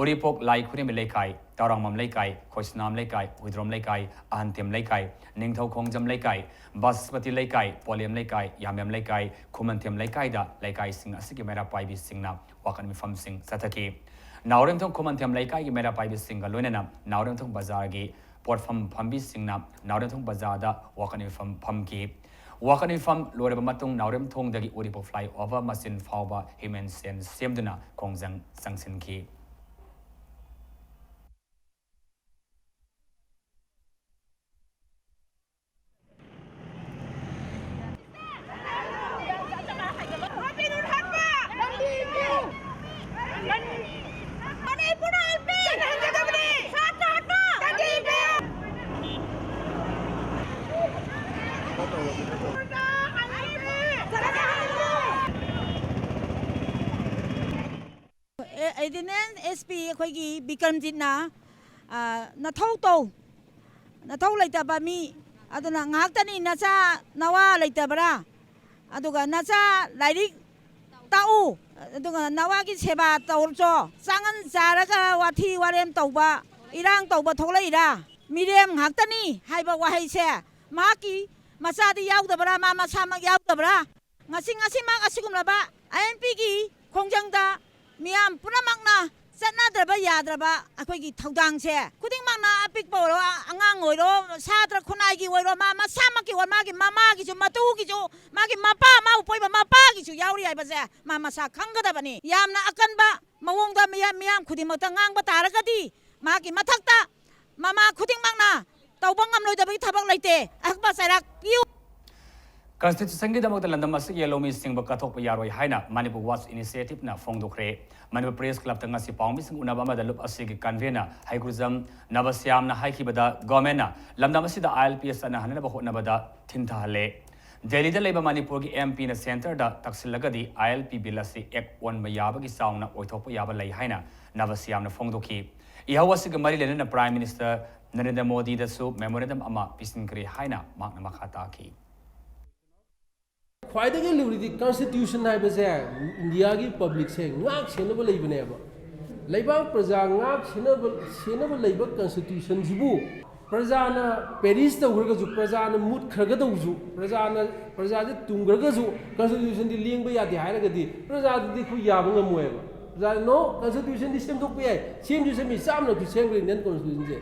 ꯎꯔꯤꯄꯣꯛ ꯂꯥꯏ ꯈꯨꯔꯦꯝꯕꯤ ꯂꯩꯀꯥꯏ, ꯇꯥꯎꯔꯥꯡꯕꯝ ꯂꯩꯀꯥꯏ, ꯈꯣꯏꯁꯅꯥꯝ ꯂꯩꯀꯥꯏ, ꯍꯨꯏꯗ꯭ꯔꯣꯝ ꯂꯩꯀꯥꯏ, ꯑꯍꯟꯊꯦꯝ ꯂꯩꯀꯥꯏ, ꯅꯤꯡꯊꯧ ꯈꯣꯡꯖꯝ ꯂꯩꯀꯥꯏ, ꯕꯁꯄꯇꯤ ꯂꯩꯀꯥꯏ, ꯄꯣꯂꯦꯝ ꯂꯩꯀꯥꯏ, ꯌꯥꯝꯕꯦꯝ ꯂꯩꯀꯥꯏ, ꯈꯨꯃꯟꯊꯦꯝ ꯂꯩꯀꯥꯏꯗ ꯂꯩꯀꯥꯏꯁꯤꯡ ꯑꯁꯤꯒꯤ ꯃꯩꯔꯥ ꯄꯥꯏꯕꯤꯁꯤꯡꯅ ꯋꯥꯀꯠ ꯃꯤꯐꯝꯁꯤꯡ ꯆꯠꯊꯈꯤ꯫ ꯅꯥꯎꯔꯦꯝꯊꯣꯡ ꯈꯨꯃꯟꯊꯦꯝ ꯂꯩꯀꯥꯏꯒꯤ ꯃꯩꯔꯥ ꯄꯥꯏꯕꯤꯁꯤꯡꯒ ꯂꯣꯏꯅꯅ ꯅꯥꯎꯔꯦꯝꯊꯣꯡ ꯕꯖꯥꯔꯒꯤ ꯄꯣꯠꯐꯝ ꯐꯝꯕꯤꯁꯤꯡꯅ ꯅꯥꯎꯔꯦꯝꯊꯣꯡ ꯕꯖꯥꯔꯗ ꯋꯥꯀꯠ ꯃꯤꯐꯝ ꯐꯝꯈꯤ꯫ ꯋꯥꯀꯠ ꯃꯤꯐꯝ ꯂꯣꯏꯔꯕ ꯃꯇꯨꯡ ꯅꯥꯎꯔꯦꯝꯊꯣꯡꯗꯒꯤ ꯎꯔꯤꯄꯣꯛ ꯐ꯭ꯂꯥꯏꯑꯣꯚꯔ ꯃꯆꯤꯟ ꯐꯥꯎꯕ ꯍ꯭ꯌꯨꯃꯦꯟ ꯆꯦꯟ ꯁꯦꯝꯗꯨꯅ ꯈꯣꯡꯖꯪ ꯆꯪꯁꯤꯟꯈꯤ꯫ ꯑꯦꯗꯤꯁꯅꯦꯜ ꯑꯦꯁ ꯄꯤ ꯑꯩꯈꯣꯏꯒꯤ ꯕꯤꯀ꯭ꯔꯝꯖꯤꯠꯅ, ꯑ, ꯅꯊꯧ ꯇꯧ, ꯅꯊꯧ ꯂꯩꯇꯕ ꯃꯤ, ꯑꯗꯨꯅ ꯉꯥꯏꯍꯥꯛꯇꯅꯤ ꯅꯆꯥ ꯅꯋꯥ ꯂꯩꯇꯕ꯭ꯔꯥ? ꯑꯗꯨꯒ ꯅꯆꯥ ꯂꯥꯏꯔꯤꯛ ꯇꯥꯛꯎ, ꯑꯗꯨꯒ ꯅꯋꯥꯒꯤ ꯁꯦꯕꯥ ꯇꯧꯔꯨꯆꯣ꯫ ꯆꯥꯡꯉꯟ ꯆꯥꯔꯒ ꯋꯥꯊꯤ ꯋꯥꯔꯦꯝ ꯇꯧꯕ, ꯏꯔꯥꯡ ꯇꯧꯕ ꯊꯣꯛꯂꯛꯏꯔꯥ? ꯃꯤꯔꯦꯝ ꯉꯥꯛꯇꯅꯤ ꯍꯥꯏꯕ ꯋꯥꯍꯩꯁꯦ ꯃꯍꯥꯛꯀꯤ ꯃꯆꯥꯗꯤ ꯌꯥꯎꯗꯕ꯭ꯔꯥ? ꯃꯥ ꯃꯁꯥꯃꯛ ꯌꯥꯎꯗꯕ꯭ꯔꯥ? ꯉꯁꯤ, ꯉꯁꯤꯃꯛ ꯑꯁꯤꯒꯨꯝꯂꯕ ꯑꯥꯏ ꯑꯦꯟ ꯄꯤꯒꯤ ꯈꯣꯡꯖꯪꯗ ꯃꯤꯌꯥꯝ ꯄꯨꯝꯅꯃꯛꯅ ꯆꯠꯅꯗ꯭ꯔꯕ ꯌꯥꯗ꯭ꯔꯕ ꯑꯩꯈꯣꯏꯒꯤ ꯊꯧꯗꯥꯡꯁꯦ, ꯈꯨꯗꯤꯡꯃꯛꯅ, ꯑꯄꯤꯛꯄ ꯑꯣꯏꯔꯣ, ꯑꯉꯥꯡ ꯑꯣꯏꯔꯣ, ꯁꯥꯇ꯭ꯔ ꯈꯨꯟꯅꯥꯏꯒꯤ ꯑꯣꯏꯔꯣ, ꯃꯥ ꯃꯁꯥꯃꯛꯀꯤ ꯑꯣꯏꯔꯣ, ꯃꯥꯒꯤ ꯃꯃꯥꯒꯤꯁꯨ, ꯃꯇꯨꯒꯤꯁꯨ, ꯃꯥꯒꯤ ꯃꯄꯥ, ꯃꯥꯕꯨ ꯄꯣꯛꯏꯕ ꯃꯄꯥꯒꯤꯁꯨ ꯌꯥꯎꯔꯤ ꯍꯥꯏꯕꯁꯦ ꯃꯥ ꯃꯁꯥ ꯈꯪꯒꯗꯕꯅꯤ꯫ ꯌꯥꯝꯅ ꯑꯀꯟꯕ ꯃꯑꯣꯡꯗ ꯃꯤꯌꯥꯝ, ꯃꯤꯌꯥꯝ ꯈꯨꯗꯤꯡꯃꯛꯇ ꯉꯥꯡꯕ ꯇꯥꯔꯒꯗꯤ, ꯃꯥꯒꯤ ꯃꯊꯛꯇ ꯃꯃꯥ ꯈꯨꯗꯤꯡꯃꯛꯅ ꯇꯧꯕ ꯉꯝꯂꯣꯏꯗꯕꯒꯤ ꯊꯕꯛ ꯂꯩꯇꯦ꯫ ꯑꯀꯟꯕ ꯆꯩꯔꯥꯛ ꯄꯤꯌꯨ꯫ ꯀꯟꯁꯇꯤꯇ꯭ꯌꯨꯁꯟꯒꯤꯗꯃꯛꯇ ꯂꯝꯗꯝ ꯑꯁꯤꯒꯤ ꯂꯧꯃꯤꯁꯤꯡꯕꯨ ꯀꯠꯊꯣꯛꯄ ꯌꯥꯔꯣꯏ ꯍꯥꯏꯅ ꯃꯅꯤꯄꯨꯔ ꯋꯥꯆ ꯏꯅꯤꯁꯤꯌꯦꯇꯤꯚꯅ ꯐꯣꯡꯗꯣꯛꯈ꯭ꯔꯦ꯫ ꯃꯅꯤꯄꯨꯔ ꯄ꯭ꯔꯦꯁ ꯀ꯭ꯂꯕꯇ ꯉꯁꯤ ꯄꯥꯎꯃꯤꯁꯤꯡ ꯎꯅꯕ ꯑꯃꯗ ꯂꯨꯞ ꯑꯁꯤꯒꯤ ꯀꯟꯚꯦꯅꯔ ꯍꯩꯀ꯭ꯔꯨꯖꯝ ꯅꯕꯁ꯭ꯌꯥꯝꯅ ꯍꯥꯏꯈꯤꯕꯗ, ꯒꯣꯔꯃꯦꯟꯅ ꯂꯝꯗꯝ ꯑꯁꯤꯗ ꯑꯥꯏ ꯑꯦꯜ ꯄꯤ ꯑꯦꯁ ꯆꯠꯅꯍꯟꯅꯕ ꯍꯣꯠꯅꯕꯗ ꯊꯤꯟꯊꯍꯜꯂꯦ꯫ ꯗꯦꯜꯂꯤꯗ ꯂꯩꯕ ꯃꯅꯤꯄꯨꯔꯒꯤ ꯑꯦꯝ ꯄꯤꯅ ꯁꯦꯟꯇꯔꯗ ꯇꯛꯁꯤꯜꯂꯒꯗꯤ ꯑꯥꯏ ꯑꯦꯜ ꯄꯤ ꯕꯤꯜ ꯑꯁꯤ ꯑꯦꯛ ꯑꯣꯟꯕ ꯌꯥꯕꯒꯤ ꯆꯥꯎꯅ ꯑꯣꯏꯊꯣꯛꯄ ꯌꯥꯕ ꯂꯩ ꯍꯥꯏꯅ ꯅꯕꯁ꯭ꯌꯥꯝꯅ ꯐꯣꯡꯗꯣꯛꯈꯤ꯫ ꯏꯍꯧ ꯑꯁꯤꯒ ꯃꯔꯤ ꯂꯩꯅꯅ ꯄ꯭ꯔꯥꯏꯝ ꯃꯤꯅꯤꯁꯇꯔ ꯅꯔꯦꯟꯗ꯭ꯔ ꯃꯣꯗꯤꯗꯁꯨ ꯃꯦꯃꯣꯔꯦꯟꯗꯝ ꯑꯃ ꯄꯤꯁꯤꯟꯈ꯭ꯔꯦ ꯍꯥꯏꯅ ꯃꯍꯥꯛꯅ ꯃꯈꯥ ꯇꯥꯈꯤ꯫ ꯈ꯭ꯋꯥꯏꯗꯒꯤ ꯂꯨꯔꯤꯗꯤ ꯀꯟꯁꯇꯤꯇ꯭ꯌꯨꯁꯟ ꯍꯥꯏꯕꯁꯦ ꯏꯟꯗꯤꯌꯥꯒꯤ ꯄꯕ꯭ꯂꯤꯛꯁꯦ ꯉꯥꯛ ꯁꯦꯟꯅꯕ ꯂꯩꯕꯅꯦꯕ꯫ ꯂꯩꯕꯥꯛ ꯄ꯭ꯔꯖꯥ ꯉꯥꯛ ꯁꯦꯟꯅꯕ, ꯁꯦꯟꯅꯕ ꯂꯩꯕ ꯀꯟꯁꯇꯤꯇ꯭ꯌꯨꯁꯟꯁꯤꯕꯨ ꯄ꯭ꯔꯖꯥꯅ ꯄꯦꯔꯤꯁ ꯇꯧꯈ꯭ꯔꯒꯁꯨ, ꯄ꯭ꯔꯖꯥꯅ ꯃꯨꯠꯈ꯭ꯔꯒꯗꯧꯁꯨ, ꯄ꯭ꯔꯖꯥꯅ, ꯄ꯭ꯔꯖꯥꯁꯦ ꯇꯨꯝꯈ꯭ꯔꯒꯁꯨ ꯀꯟꯁꯇꯤꯇ꯭ꯌꯨꯁꯟꯗꯤ ꯂꯦꯡꯕ ꯌꯥꯗꯦ ꯍꯥꯏꯔꯒꯗꯤ ꯄ꯭ꯔꯖꯥꯗꯨꯗꯤ ꯑꯩꯈꯣꯏ ꯌꯥꯕ ꯉꯝꯃꯣꯏꯕ꯫ ꯄ꯭ꯔꯖꯥ, "No, ꯀꯟꯁꯇꯤꯇ꯭ꯌꯨꯁꯟꯗꯤ ꯁꯦꯝꯗꯣꯛꯄ ꯌꯥꯏ"꯫ ꯁꯦꯝꯁꯨ ꯁꯦꯝꯃꯤ, ꯆꯥꯝꯃ ꯂꯛꯁꯨ ꯁꯦꯝꯈ꯭ꯔꯦ ꯏꯟꯗꯤꯌꯟ ꯀꯟꯁꯇꯤꯇ꯭ꯌꯨꯁꯟꯁꯦ꯫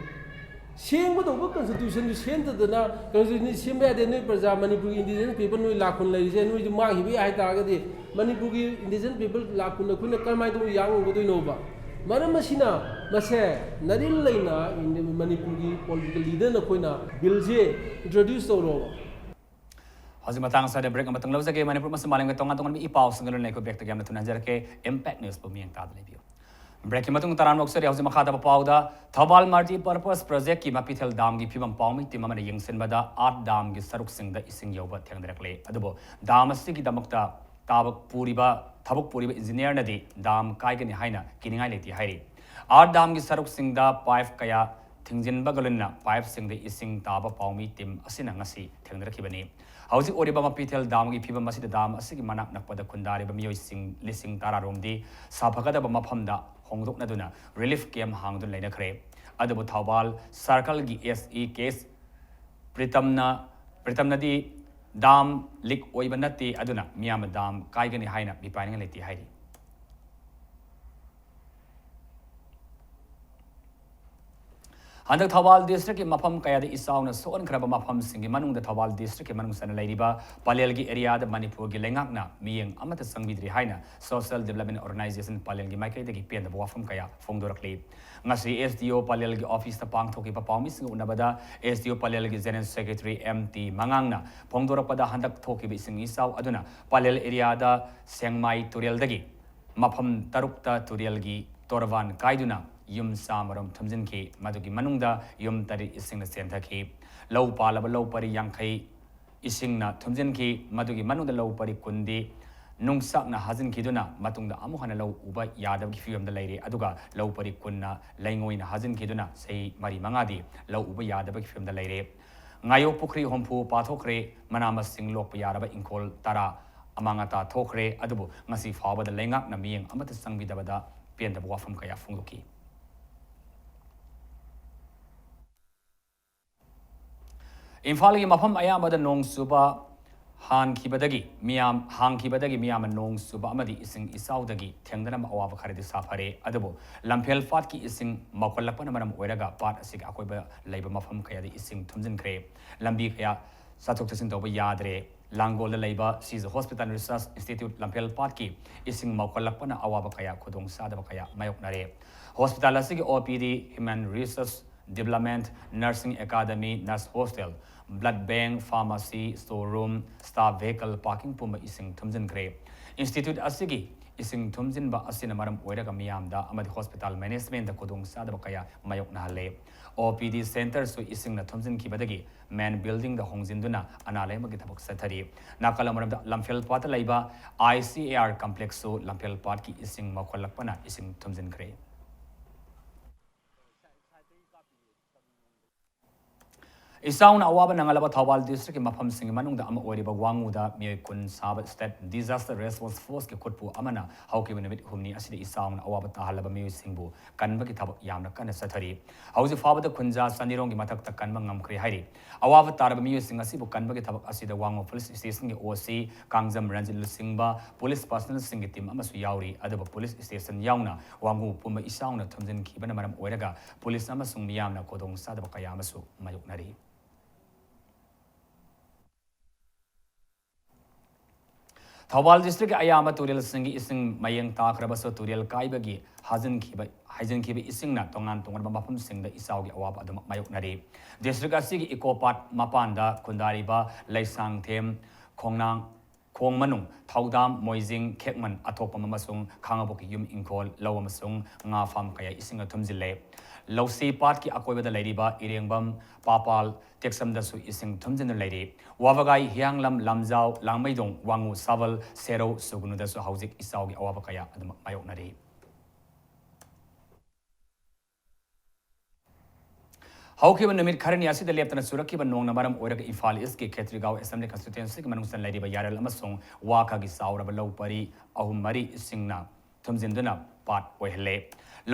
ꯁꯦꯝꯒꯗꯧꯕ ꯀꯟꯁꯇꯤꯇ꯭ꯌꯨꯁꯟꯗꯨ ꯁꯦꯝꯗꯗꯅ ꯀꯟꯁꯇꯤꯇ꯭ꯌꯨꯁꯟ ꯁꯦꯝꯕ ꯌꯥꯗꯦ꯫ ꯅꯣꯏ ꯄ꯭ꯔꯖꯥ, ꯃꯅꯤꯄꯨꯔꯒꯤ ꯏꯟꯗꯤꯖꯤꯅꯁ ꯄꯤꯄꯜ, ꯅꯣꯏ ꯂꯥꯈ ꯀꯨꯟ ꯂꯩꯔꯤꯁꯦ, ꯅꯣꯏꯁꯨ ꯃꯥꯡꯈꯤꯕ ꯌꯥꯏ ꯍꯥꯏꯇꯥꯔꯒꯗꯤ ꯃꯅꯤꯄꯨꯔꯒꯤ ꯏꯟꯗꯤꯖꯤꯅꯁ ꯄꯤꯄꯜ ꯂꯥꯈ ꯀꯨꯟ ꯑꯩꯈꯣꯏꯅ ꯀꯔꯝꯍꯥꯏꯅ ꯇꯧꯅ ꯌꯥꯡ ꯉꯝꯒꯗꯣꯏꯅꯣꯕ? ꯃꯔꯝ ꯑꯁꯤꯅ ꯃꯁꯦ ꯅꯔꯤꯜ ꯂꯩꯅ ꯃꯅꯤꯄꯨꯔꯒꯤ ꯄꯣꯂꯤꯇꯤꯀꯦꯜ ꯂꯤꯗꯔ ꯅꯈꯣꯏꯅ ꯕꯤꯜꯁꯦ ꯏꯟꯇ꯭ꯔꯣꯗ꯭ꯌꯨꯁ ꯇꯧꯔꯣꯕ꯫ ꯍꯧꯖꯤꯛ ꯃꯇꯥꯡ ꯑꯁꯤꯗ ꯕ꯭ꯔꯦꯛ ꯑꯃꯇꯪ ꯂꯧꯖꯒꯦ꯫ ꯃꯅꯤꯄꯨꯔ ꯑꯃꯁꯨꯡ ꯃꯥꯂꯦꯝꯒꯤ ꯇꯣꯉꯥꯟ ꯇꯣꯉꯥꯟꯕ ꯏ ꯄꯥꯎꯁꯤꯡꯒ ꯂꯣꯏꯅꯅ ꯑꯩꯈꯣꯏ ꯕ꯭ꯔꯦꯛꯇꯒꯤ ꯌꯥꯝꯅ ꯊꯨꯅ ꯍꯟꯖꯔꯛꯀꯦ꯫ ꯏꯝꯄꯦꯛ ꯅ꯭ꯌꯨꯁꯄꯨ ꯃꯤꯠꯌꯦꯡ ꯇꯥꯗꯨꯅ ꯂꯩꯕꯤꯌꯨ꯫ ꯕ꯭ꯔꯦꯛꯀꯤ ꯃꯇꯨꯡ ꯇꯔꯥꯝꯅ ꯑꯣꯛꯆꯔꯤ꯫ ꯍꯧꯖꯤꯛ ꯃꯈꯥ ꯇꯥꯕ ꯄꯥꯎꯗ, ꯊꯧꯕꯥꯜ ꯃꯜꯇꯤꯄꯔꯄꯁ ꯄ꯭ꯔꯣꯖꯦꯛꯀꯤ ꯃꯄꯤꯊꯦꯜ ꯗꯥꯝꯒꯤ ꯐꯤꯕꯝ ꯄꯥꯎꯃꯤ ꯇꯤꯝ ꯑꯃꯅ ꯌꯦꯡꯁꯤꯟꯕꯗ ꯑꯥꯠ ꯗꯥꯝꯒꯤ ꯁꯔꯨꯛꯁꯤꯡꯗ ꯏꯁꯤꯡ ꯌꯧꯕ ꯊꯦꯡꯅꯔꯛꯂꯦ꯫ ꯑꯗꯨꯕꯨ ꯗꯥꯝ ꯑꯁꯤꯒꯤꯗꯃꯛꯇ ꯊꯕꯛ ꯄꯨꯔꯤꯕ, ꯊꯕꯛ ꯄꯨꯔꯤꯕ ꯏꯟꯖꯤꯅꯤꯌꯔꯅꯗꯤ ꯗꯥꯝ ꯀꯥꯏꯒꯅꯤ ꯍꯥꯏꯅ ꯀꯤꯅꯤꯡꯉꯥꯏ ꯂꯩꯇꯦ ꯍꯥꯏꯔꯤ꯫ ꯑꯥꯠ ꯗꯥꯝꯒꯤ ꯁꯔꯨꯛꯁꯤꯡꯗ ꯄꯥꯏꯞ ꯀꯌꯥ ꯊꯤꯡꯖꯤꯟꯕꯒ ꯂꯣꯏꯅꯅ ꯄꯥꯏꯞꯁꯤꯡꯗ ꯏꯁꯤꯡ ꯇꯥꯕ ꯄꯥꯎꯃꯤ ꯇꯤꯝ ꯑꯁꯤꯅ ꯉꯁꯤ ꯊꯦꯡꯅꯔꯛꯈꯤꯕꯅꯤ꯫ ꯍꯧꯖꯤꯛ ꯑꯣꯏꯔꯤꯕ ꯃꯄꯤꯊꯦꯜ ꯗꯥꯝꯒꯤ ꯐꯤꯕꯝ ꯑꯁꯤꯗ ꯗꯥꯝ ꯑꯁꯤꯒꯤ ꯃꯅꯥꯛ ꯅꯛꯄꯗ ꯈꯨꯟꯗꯥꯔꯤꯕ ꯃꯤꯑꯣꯏꯁꯤꯡ ꯂꯤꯁꯤꯡ ꯇꯔꯥ ꯔꯣꯝꯗꯤ ꯁꯥꯐꯒꯗꯕ ꯃꯐꯝꯗ ꯍꯣꯡꯗꯣꯛꯅꯗꯨꯅ ꯔꯤꯂꯤꯐ ꯀꯦꯝ ꯍꯥꯡꯗꯨꯅ ꯂꯩꯅꯈ꯭ꯔꯦ꯫ ꯑꯗꯨꯕꯨ ꯊꯧꯕꯥꯜ ꯁꯥꯔꯀꯜꯒꯤ ꯑꯦꯁ ꯏ ꯀꯦ ꯑꯦꯁ ꯄ꯭ꯔꯤꯇꯝꯅ, ꯄ꯭ꯔꯤꯇꯝꯅꯗꯤ ꯗꯥꯝ ꯂꯤꯛ ꯑꯣꯏꯕ ꯅꯠꯇꯦ, ꯑꯗꯨꯅ ꯃꯤꯌꯥꯝꯅ ꯗꯥꯝ ꯀꯥꯏꯒꯅꯤ ꯍꯥꯏꯅ ꯃꯤꯄꯥꯏꯅꯤꯡꯉꯥꯏ ꯂꯩꯇꯦ ꯍꯥꯏꯔꯤ꯫ ꯍꯟꯗꯛ ꯊꯧꯕꯥꯜ ꯗꯤꯁꯇ꯭ꯔꯤꯛꯀꯤ ꯃꯐꯝ ꯀꯌꯥꯗ ꯏꯆꯥꯎꯅ ꯁꯣꯛꯍꯟꯈ꯭ꯔꯕ ꯃꯐꯝꯁꯤꯡꯒꯤ ꯃꯅꯨꯡꯗ ꯊꯧꯕꯥꯜ ꯗꯤꯁꯇ꯭ꯔꯤꯛꯀꯤ ꯃꯅꯨꯡ ꯆꯟꯅ ꯂꯩꯔꯤꯕ ꯄꯂꯦꯜꯒꯤ ꯑꯦꯔꯤꯌꯥꯗ ꯃꯅꯤꯄꯨꯔꯒꯤ ꯂꯩꯉꯥꯛꯅ ꯃꯤꯠꯌꯦꯡ ꯑꯃꯠꯇ ꯆꯪꯕꯤꯗ꯭ꯔꯤ ꯍꯥꯏꯅ ꯁꯣꯁꯤꯌꯦꯜ ꯗꯤꯕꯂꯞꯃꯦꯟ ꯑꯣꯔꯒꯅꯥꯏꯖꯦꯁꯟ ꯄꯂꯦꯜꯒꯤ ꯃꯥꯏꯀꯩꯗꯒꯤ ꯄꯦꯟꯗꯕ ꯋꯥꯐꯝ ꯀꯌꯥ ꯐꯣꯡꯗꯣꯔꯛꯂꯤ꯫ ꯉꯁꯤ ꯑꯦꯁ ꯗꯤ ꯑꯣ ꯄꯂꯦꯜꯒꯤ ꯑꯣꯐꯤꯁꯇ ꯄꯥꯡꯊꯣꯛꯈꯤꯕ ꯄꯥꯎꯃꯤꯁꯤꯡꯒ ꯎꯅꯕꯗ ꯑꯦꯁ ꯗꯤ ꯑꯣ ꯄꯂꯦꯜꯒꯤ ꯖꯦꯅꯔꯦꯜ ꯁꯦꯀ꯭ꯔꯦꯇꯔꯤ ꯑꯦꯝ ꯇꯤ ꯃꯉꯥꯡꯅ ꯐꯣꯡꯗꯣꯔꯛꯄꯗ ꯍꯟꯗꯛ ꯊꯣꯛꯈꯤꯕ ꯏꯁꯤꯡ ꯏꯆꯥꯎ ꯑꯗꯨꯅ ꯄꯂꯦꯜ ꯑꯦꯔꯤꯌꯥꯗ ꯁꯦꯡꯃꯥꯏ ꯇꯨꯔꯦꯜꯗꯒꯤ ꯃꯐꯝ ꯇꯔꯨꯛꯇ ꯇꯨꯔꯦꯜꯒꯤ ꯇꯣꯔꯕꯥꯟ ꯀꯥꯏꯗꯨꯅ ꯌꯨꯝ ꯆꯥꯝꯃꯔꯣꯝ ꯊꯨꯝꯖꯤꯟꯈꯤ꯫ ꯃꯗꯨꯒꯤ ꯃꯅꯨꯡꯗ ꯌꯨꯝ ꯇꯔꯦꯠ ꯏꯁꯤꯡꯅ ꯆꯦꯟꯊꯈꯤ꯫ ꯂꯧ ꯄꯥꯜꯂꯕ ꯂꯧ ꯄꯔꯤ ꯌꯥꯡꯈꯩ ꯏꯁꯤꯡꯅ ꯊꯨꯝꯖꯤꯟꯈꯤ꯫ ꯃꯗꯨꯒꯤ ꯃꯅꯨꯡꯗ ꯂꯧ ꯄꯔꯤ ꯀꯨꯟꯗꯤ ꯅꯨꯡꯁꯥꯛꯅ ꯍꯥꯖꯤꯟꯈꯤꯗꯨꯅ ꯃꯇꯨꯡꯗ ꯑꯃꯨꯛ ꯍꯟꯅ ꯂꯧ ꯎꯕ ꯌꯥꯗꯕꯒꯤ ꯐꯤꯕꯝꯗ ꯂꯩꯔꯦ꯫ ꯑꯗꯨꯒ ꯂꯧ ꯄꯔꯤ ꯀꯨꯟꯅ ꯂꯩꯉꯣꯏꯅ ꯍꯥꯖꯤꯟꯈꯤꯗꯨꯅ ꯆꯍꯤ ꯃꯔꯤ ꯃꯉꯥꯗꯤ ꯂꯧ ꯎꯕ ꯌꯥꯗꯕꯒꯤ ꯐꯤꯕꯝꯗ ꯂꯩꯔꯦ꯫ ꯉꯥꯌꯣꯛ ꯄꯨꯈ꯭ꯔꯤ ꯍꯨꯝꯐꯨ ꯄꯥꯊꯣꯛꯈ꯭ꯔꯦ, ꯃꯅꯥ ꯃꯁꯤꯡ ꯂꯣꯛꯄ ꯌꯥꯔꯕ ꯏꯪꯈꯣꯜ ꯇꯔꯥ ꯑꯃꯥꯡ ꯑꯇꯥ ꯊꯣꯛꯈ꯭ꯔꯦ꯫ ꯑꯗꯨꯕꯨ ꯉꯁꯤ ꯐꯥꯎꯕꯗ ꯂꯩꯉꯥꯛꯅ ꯃꯤꯠꯌꯦꯡ ꯑꯃꯠꯇ ꯆꯪꯕꯤꯗꯕꯗ ꯄꯦꯟꯗꯕ ꯋꯥꯐꯝ ꯀꯌꯥ ꯐꯣꯡꯗꯣꯛꯈꯤ꯫ ꯏꯝꯐꯥꯜꯒꯤ ꯃꯐꯝ ꯑꯌꯥꯝꯕꯗ ꯅꯣꯡ ꯆꯨꯕ ꯍꯥꯟꯈꯤꯕꯗꯒꯤ ꯃꯤꯌꯥꯝ, ꯍꯥꯡꯈꯤꯕꯗꯒꯤ ꯃꯤꯌꯥꯝꯅ ꯅꯣꯡ ꯆꯨꯕ ꯑꯃꯗꯤ ꯏꯁꯤꯡ ꯏꯆꯥꯎꯗꯒꯤ ꯊꯦꯡꯅꯅꯕ ꯑꯋꯥꯕ ꯈꯔꯗꯤ ꯁꯥꯐꯔꯦ꯫ ꯑꯗꯨꯕꯨ ꯂꯝꯐꯦꯜ ꯄꯥꯠꯀꯤ ꯏꯁꯤꯡ ꯃꯧꯈꯠꯂꯛꯄꯅ ꯃꯔꯝ ꯑꯣꯏꯔꯒ ꯄꯥꯠ ꯑꯁꯤꯒꯤ ꯑꯀꯣꯏꯕ ꯂꯩꯕ ꯃꯐꯝ ꯀꯌꯥꯗ ꯏꯁꯤꯡ ꯊꯨꯝꯖꯤꯟꯈ꯭ꯔꯦ꯫ ꯂꯝꯕꯤ ꯀꯌꯥ ꯆꯠꯊꯣꯛ ꯆꯠꯁꯤꯟ ꯇꯧꯕ ꯌꯥꯗ꯭ꯔꯦ꯫ ꯂꯥꯡꯒꯣꯜꯗ ꯂꯩꯕ ꯁꯤꯖ ꯍꯣꯁꯄꯤꯇꯥꯜ ꯔꯤꯁꯔꯁ ꯏꯟꯁꯇꯤꯇ꯭ꯌꯨꯠ ꯂꯝꯐꯦꯜ ꯄꯥꯠꯀꯤ ꯏꯁꯤꯡ ꯃꯧꯈꯠꯂꯛꯄꯅ ꯑꯋꯥꯕ ꯀꯌꯥ, ꯈꯨꯗꯣꯡꯆꯥꯗꯕ ꯀꯌꯥ ꯃꯥꯌꯣꯛꯅꯔꯦ꯫ ꯍꯣꯁꯄꯤꯇꯥꯜ ꯑꯁꯤꯒꯤ O P D, human resource development, nursing academy, nurses hostel, blood bank, pharmacy, store room, staff vehicle parking ꯄꯨꯝꯕ ꯏꯁꯤꯡ ꯊꯨꯝꯖꯤꯟꯈ꯭ꯔꯦ꯫ ꯏꯟꯁꯇꯤꯇ꯭ꯌꯨꯠ ꯑꯁꯤꯒꯤ ꯏꯁꯤꯡ ꯊꯨꯝꯖꯤꯟꯕ ꯑꯁꯤꯅ ꯃꯔꯝ ꯑꯣꯏꯔꯒ ꯃꯤꯌꯥꯝꯗ ꯑꯃꯗꯤ ꯍꯣꯁꯄꯤꯇꯥꯜ ꯃꯦꯅꯦꯖꯃꯦꯟꯗ ꯈꯨꯗꯣꯡꯆꯥꯗꯕ ꯀꯌꯥ ꯃꯥꯌꯣꯛꯅꯍꯜꯂꯦ꯫ ꯑꯣ ꯄꯤ ꯗꯤ ꯁꯦꯟꯇꯔꯁꯨ ꯏꯁꯤꯡꯅ ꯊꯨꯝꯖꯤꯟꯈꯤꯕꯗꯒꯤ ꯃꯦꯟ ꯕꯤꯜꯗꯤꯡꯗ ꯍꯣꯡꯖꯤꯟꯗꯨꯅ ꯑꯅꯥ ꯂꯥꯌꯦꯡꯕꯒꯤ ꯊꯕꯛ ꯆꯠꯊꯔꯤ꯫ ꯅꯥꯀꯜ ꯑꯃꯔꯣꯝꯗ ꯂꯝꯐꯦꯜ ꯄꯥꯠꯇ ꯂꯩꯕ ꯑꯥꯏ ꯁꯤ ꯑꯦ ꯑꯥꯔ ꯀꯝꯄ꯭ꯂꯦꯛꯁꯁꯨ ꯂꯝꯐꯦꯜ ꯄꯥꯠꯀꯤ ꯏꯁꯤꯡ ꯃꯧꯈꯠꯂꯛꯄꯅ ꯏꯁꯤꯡ ꯊꯨꯝꯖꯤꯟꯈ꯭ꯔꯦ꯫ ꯏꯆꯥꯎꯅ ꯑꯋꯥꯕ ꯅꯪꯍꯜꯂꯕ ꯊꯧꯕꯥꯜ ꯗꯤꯁꯇ꯭ꯔꯤꯛꯀꯤ ꯃꯐꯝꯁꯤꯡꯒꯤ ꯃꯅꯨꯡꯗ ꯑꯃ ꯑꯣꯏꯔꯤꯕ ꯋꯥꯉꯨꯗ ꯃꯤꯑꯣꯏ ꯀꯨꯟ ꯁꯥꯕ ꯁ꯭ꯇꯦꯠ ꯗꯤꯖꯥꯁꯇꯔ ꯔꯦꯁꯄꯣꯟꯁ ꯐꯣꯔꯁꯀꯤ ꯈꯨꯠꯄꯨ ꯑꯃꯅ ꯍꯧꯈꯤꯕ ꯅꯨꯃꯤꯠ ꯍꯨꯝꯅꯤ ꯑꯁꯤꯗ ꯏꯆꯥꯎꯅ ꯑꯋꯥꯕ ꯇꯥꯍꯜꯂꯕ ꯃꯤꯑꯣꯏꯁꯤꯡꯕꯨ ꯀꯟꯕꯒꯤ ꯊꯕꯛ ꯌꯥꯝꯅ ꯀꯟꯅ ꯆꯠꯊꯔꯤ꯫ ꯍꯧꯖꯤꯛ ꯐꯥꯎꯕꯗ ꯈꯨꯟꯖꯥ ꯆꯅꯤꯔꯣꯝꯒꯤ ꯃꯊꯛꯇ ꯀꯟꯕ ꯉꯝꯈ꯭ꯔꯦ ꯍꯥꯏꯔꯤ꯫ ꯑꯋꯥꯕ ꯇꯥꯔꯕ ꯃꯤꯑꯣꯏꯁꯤꯡ ꯑꯁꯤꯕꯨ ꯀꯟꯕꯒꯤ ꯊꯕꯛ ꯑꯁꯤꯗ ꯋꯥꯉꯨ ꯄꯨꯂꯤꯁ ꯁ꯭ꯇꯦꯁꯟꯒꯤ ꯑꯣ ꯁꯤ ꯀꯥꯡꯖꯝ ꯔꯟꯖꯤꯠ ꯂꯨꯆꯤꯡꯕ ꯄꯨꯂꯤꯁ ꯄꯥꯔꯁꯅꯦꯜꯁꯤꯡꯒꯤ ꯇꯤꯝ ꯑꯃꯁꯨ ꯌꯥꯎꯔꯤ꯫ ꯑꯗꯨꯕꯨ ꯄꯨꯂꯤꯁ ꯁ꯭ꯇꯦꯁꯟ ꯌꯥꯎꯅ ꯋꯥꯉꯨ ꯄꯨꯝꯕ ꯏꯆꯥꯎꯅ ꯊꯨꯝꯖꯤꯟꯈꯤꯕꯅ ꯃꯔꯝ ꯑꯣꯏꯔꯒ ꯄꯨꯂꯤꯁ ꯑꯃꯁꯨꯡ ꯃꯤꯌꯥꯝꯅ ꯈꯨꯗꯣꯡꯆꯥꯗꯕ ꯀꯌꯥ ꯑꯃꯁꯨ ꯃꯥꯌꯣꯛꯅꯔꯤ꯫ ꯊꯧꯕꯥꯜ ꯗꯤꯁꯇ꯭ꯔꯤꯛꯀꯤ ꯑꯌꯥꯝꯕ ꯇꯨꯔꯦꯜꯁꯤꯡꯒꯤ ꯏꯁꯤꯡ ꯃꯌꯦꯡ ꯇꯥꯈ꯭ꯔꯕꯁꯨ, ꯇꯨꯔꯦꯜ ꯀꯥꯏꯕꯒꯤ ꯍꯥꯖꯤꯟꯈꯤꯕ, ꯍꯥꯏꯖꯤꯟꯈꯤꯕ ꯏꯁꯤꯡꯅ ꯇꯣꯉꯥꯟ ꯇꯣꯉꯥꯟꯕ ꯃꯐꯝꯁꯤꯡꯗ ꯏꯆꯥꯎꯒꯤ ꯑꯋꯥꯕ ꯑꯗꯨꯃꯛ ꯃꯥꯌꯣꯛꯅꯔꯤ꯫ ꯗꯤꯁꯇ꯭ꯔꯤꯛ ꯑꯁꯤꯒꯤ ꯏꯀꯣ ꯄꯥꯔꯛ ꯃꯄꯥꯟꯗ ꯈꯨꯟꯗꯥꯔꯤꯕ ꯂꯩꯁꯥꯡꯊꯦꯝ, ꯈꯣꯡꯅꯥꯡ, ꯈꯣꯡꯃꯅꯨꯡ, ꯊꯧꯗꯥꯝ, ꯃꯣꯏꯖꯤꯡ, ꯈꯦꯛꯃꯟ, ꯑꯊꯣꯛꯄꯝ ꯑꯃꯁꯨꯡ ꯈꯥꯉꯕꯣꯛꯀꯤ ꯌꯨꯝ ꯏꯪꯈꯣꯜ, ꯂꯧ ꯑꯃꯁꯨꯡ ꯉꯥ ꯐꯥꯝ ꯀꯌꯥ ꯏꯁꯤꯡꯅ ꯊꯨꯝꯖꯤꯜꯂꯦ꯫ ꯂꯧꯁꯤ ꯄꯥꯠꯀꯤ ꯑꯀꯣꯏꯕꯗ ꯂꯩꯔꯤꯕ ꯏꯔꯦꯡꯕꯝ, ꯄꯥꯄꯥꯜ, ꯇꯦꯛꯁꯝꯗꯁꯨ ꯏꯁꯤꯡ ꯊꯨꯝꯖꯤꯟꯗꯨꯅ ꯂꯩꯔꯤ꯫ ꯋꯥꯕꯒꯥꯏ, ꯍꯤꯌꯥꯡꯂꯝ, ꯂꯝꯖꯥꯎ, ꯂꯥꯡꯃꯩꯗꯣꯡ, ꯋꯥꯉꯨ, ꯁꯥꯕꯜ, ꯁꯦꯔꯧ, ꯁꯨꯒꯨꯅꯨꯗꯁꯨ ꯍꯧꯖꯤꯛ ꯏꯆꯥꯎꯒꯤ ꯑꯋꯥꯕ ꯀꯌꯥ ꯑꯗꯨꯃꯛ ꯃꯥꯌꯣꯛꯅꯔꯤ꯫ ꯍꯧꯈꯤꯕ ꯅꯨꯃꯤꯠ ꯈꯔꯅꯤ ꯑꯁꯤꯗ ꯂꯦꯞꯇꯅ ꯆꯨꯔꯛꯈꯤꯕ ꯅꯣꯡꯅ ꯃꯔꯝ ꯑꯣꯏꯔꯒ ꯏꯝꯐꯥꯜ ꯏꯁꯀꯤ ꯈꯦꯇ꯭ꯔꯤꯒꯥꯎ ꯑꯦꯁꯦꯝꯕ꯭ꯂꯤ ꯀꯟꯁꯇꯤꯇ꯭ꯋꯦꯟꯁꯤꯒꯤ ꯃꯅꯨꯡꯗ ꯂꯩꯔꯤꯕ ꯌꯥꯔꯦꯜ ꯑꯃꯁꯨꯡ ꯋꯥꯈꯥꯒꯤ ꯆꯥꯎꯔꯕ ꯂꯧ ꯄꯔꯤ ꯑꯍꯨꯝ ꯃꯔꯤ ꯏꯁꯤꯡꯅ ꯊꯨꯝꯖꯤꯟꯗꯨꯅ ꯄꯥꯠ ꯑꯣꯏꯍꯜꯂꯦ꯫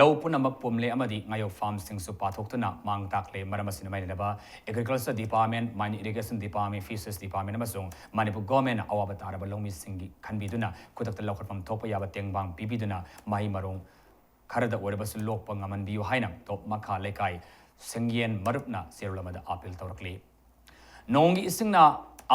ꯂꯧ ꯄꯨꯝꯅꯃꯛ ꯄꯨꯝꯂꯦ ꯑꯃꯗꯤ ꯉꯥꯌꯣꯛ ꯐꯥꯝꯁꯤꯡꯁꯨ ꯄꯥꯊꯣꯛꯇꯨꯅ ꯃꯥꯡ ꯇꯥꯛꯂꯦ꯫ ꯃꯔꯝ ꯑꯁꯤꯅ ꯃꯔꯤ ꯂꯩꯅꯕ agriculture department, main irrigation department, fisheries department ꯑꯃꯁꯨꯡ ꯃꯅꯤꯄꯨꯔ ꯒꯣꯔꯃꯦꯟꯅ ꯑꯋꯥꯕ ꯇꯥꯔꯕ ꯂꯧꯃꯤꯁꯤꯡꯒꯤ ꯈꯟꯕꯤꯗꯨꯅ ꯈꯨꯗꯛꯇ ꯂꯧꯈꯠꯐꯝ ꯊꯣꯛꯄ ꯌꯥꯕ ꯇꯦꯡꯕꯥꯡ ꯄꯤꯕꯤꯗꯨꯅ ꯃꯍꯩ ꯃꯔꯣꯡ ꯈꯔꯗ ꯑꯣꯏꯔꯕꯁꯨ ꯂꯣꯛꯄ ꯉꯝꯍꯟꯕꯤꯌꯨ ꯍꯥꯏꯅ ꯇꯣꯞ ꯃꯈꯥ ꯂꯩꯀꯥꯏ ꯁꯦꯡꯌꯦꯟ ꯃꯔꯨꯞꯅ ꯆꯦꯔꯣꯜ ꯑꯃꯗ ꯑꯥꯄꯤꯜ ꯇꯧꯔꯛꯂꯤ꯫ ꯅꯣꯡꯒꯤ ꯏꯁꯤꯡꯅ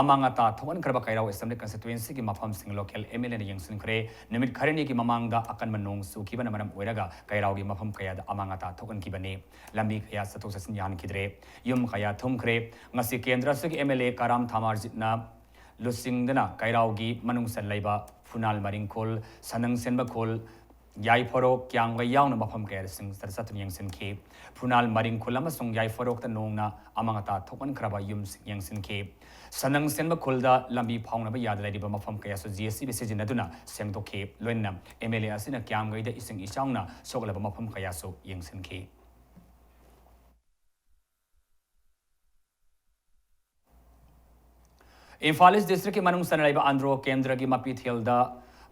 ꯑꯃꯥꯡ ꯑꯇꯥ ꯊꯣꯛꯍꯟꯈ꯭ꯔꯕ ꯀꯩꯔꯥꯎ ꯑꯦꯁꯦꯝꯕ꯭ꯂꯤ ꯀꯟꯁꯇꯤꯇ꯭ꯋꯦꯟꯁꯤꯒꯤ ꯃꯐꯝꯁꯤꯡ ꯂꯣꯀꯦꯜ ꯑꯦꯝ ꯑꯦꯜ ꯑꯦꯅ ꯌꯦꯡꯁꯤꯟꯈ꯭ꯔꯦ꯫ ꯅꯨꯃꯤꯠ ꯈꯔꯅꯤꯒꯤ ꯃꯃꯥꯡꯗ ꯑꯀꯟꯕ ꯅꯣꯡ ꯆꯨꯈꯤꯕꯅ ꯃꯔꯝ ꯑꯣꯏꯔꯒ ꯀꯩꯔꯥꯎꯒꯤ ꯃꯐꯝ ꯀꯌꯥꯗ ꯑꯃꯥꯡ ꯑꯇꯥ ꯊꯣꯛꯍꯟꯈꯤꯕꯅꯤ꯫ ꯂꯝꯕꯤ ꯀꯌꯥ ꯆꯠꯊꯣꯛ ꯆꯠꯁꯤꯟ ꯌꯥꯍꯟꯈꯤꯗ꯭ꯔꯦ꯫ ꯌꯨꯝ ꯀꯌꯥ ꯊꯨꯝꯈ꯭ꯔꯦ꯫ ꯉꯁꯤ ꯀꯦꯟꯗ꯭ꯔ ꯑꯁꯤꯒꯤ ꯑꯦꯝ ꯑꯦꯜ ꯑꯦ ꯀꯔꯥꯝ ꯊꯥꯃꯥꯔꯖꯤꯠꯅ ꯂꯨꯆꯤꯡꯗꯨꯅ ꯀꯩꯔꯥꯎꯒꯤ ꯃꯅꯨꯡ ꯆꯜꯂꯕ ꯐꯨꯅꯥꯜ ꯃꯔꯤꯡꯈꯣꯜ, ꯁꯅꯪ ꯁꯦꯟꯕꯈꯣꯜ, ꯌꯥꯏꯐꯔꯣꯛ, ꯀ꯭ꯌꯥꯝꯒꯩ ꯌꯥꯎꯅ ꯃꯐꯝ ꯀꯌꯥꯗ ꯆꯠꯇꯨꯅ ꯌꯦꯡꯁꯤꯟꯈꯤ꯫ ꯐꯨꯅꯥꯜ ꯃꯔꯤꯡꯈꯣꯜ ꯑꯃꯁꯨꯡ ꯌꯥꯏꯐꯔꯣꯛꯇ ꯅꯣꯡꯅ ꯑꯃꯥꯡ ꯑꯇꯥ ꯊꯣꯛꯍꯟꯈ꯭ꯔꯕ ꯌꯨꯝꯁꯤꯡ ꯌꯦꯡꯁꯤꯟꯈꯤ꯫ ꯁꯅꯪ ꯁꯦꯟꯕꯈꯣꯜꯗ ꯂꯝꯕꯤ ꯐꯥꯎꯅꯕ ꯌꯥꯗ ꯂꯩꯔꯤꯕ ꯃꯐꯝ ꯀꯌꯥꯁꯨ ꯖꯦ ꯁꯤ ꯕꯤ ꯁꯤꯖꯤꯟꯅꯗꯨꯅ ꯁꯦꯡꯗꯣꯛꯈꯤ꯫ ꯂꯣꯏꯅꯅ ꯑꯦꯝ ꯑꯦꯜ ꯑꯦ ꯑꯁꯤꯅ ꯀ꯭ꯌꯥꯝꯒꯩꯗ ꯏꯁꯤꯡ ꯏꯆꯥꯎꯅ ꯁꯣꯛꯂꯕ ꯃꯐꯝ ꯀꯌꯥꯁꯨ ꯌꯦꯡꯁꯤꯟꯈꯤ꯫ ꯏꯝꯐꯥꯜ ꯏꯁ ꯗꯤꯁꯇ꯭ꯔꯤꯛꯀꯤ ꯃꯅꯨꯡ ꯆꯟꯅ ꯂꯩꯕ ꯑꯟꯗ꯭ꯔꯣ ꯀꯦꯟꯗ꯭ꯔꯒꯤ ꯃꯄꯤꯊꯦꯜꯗ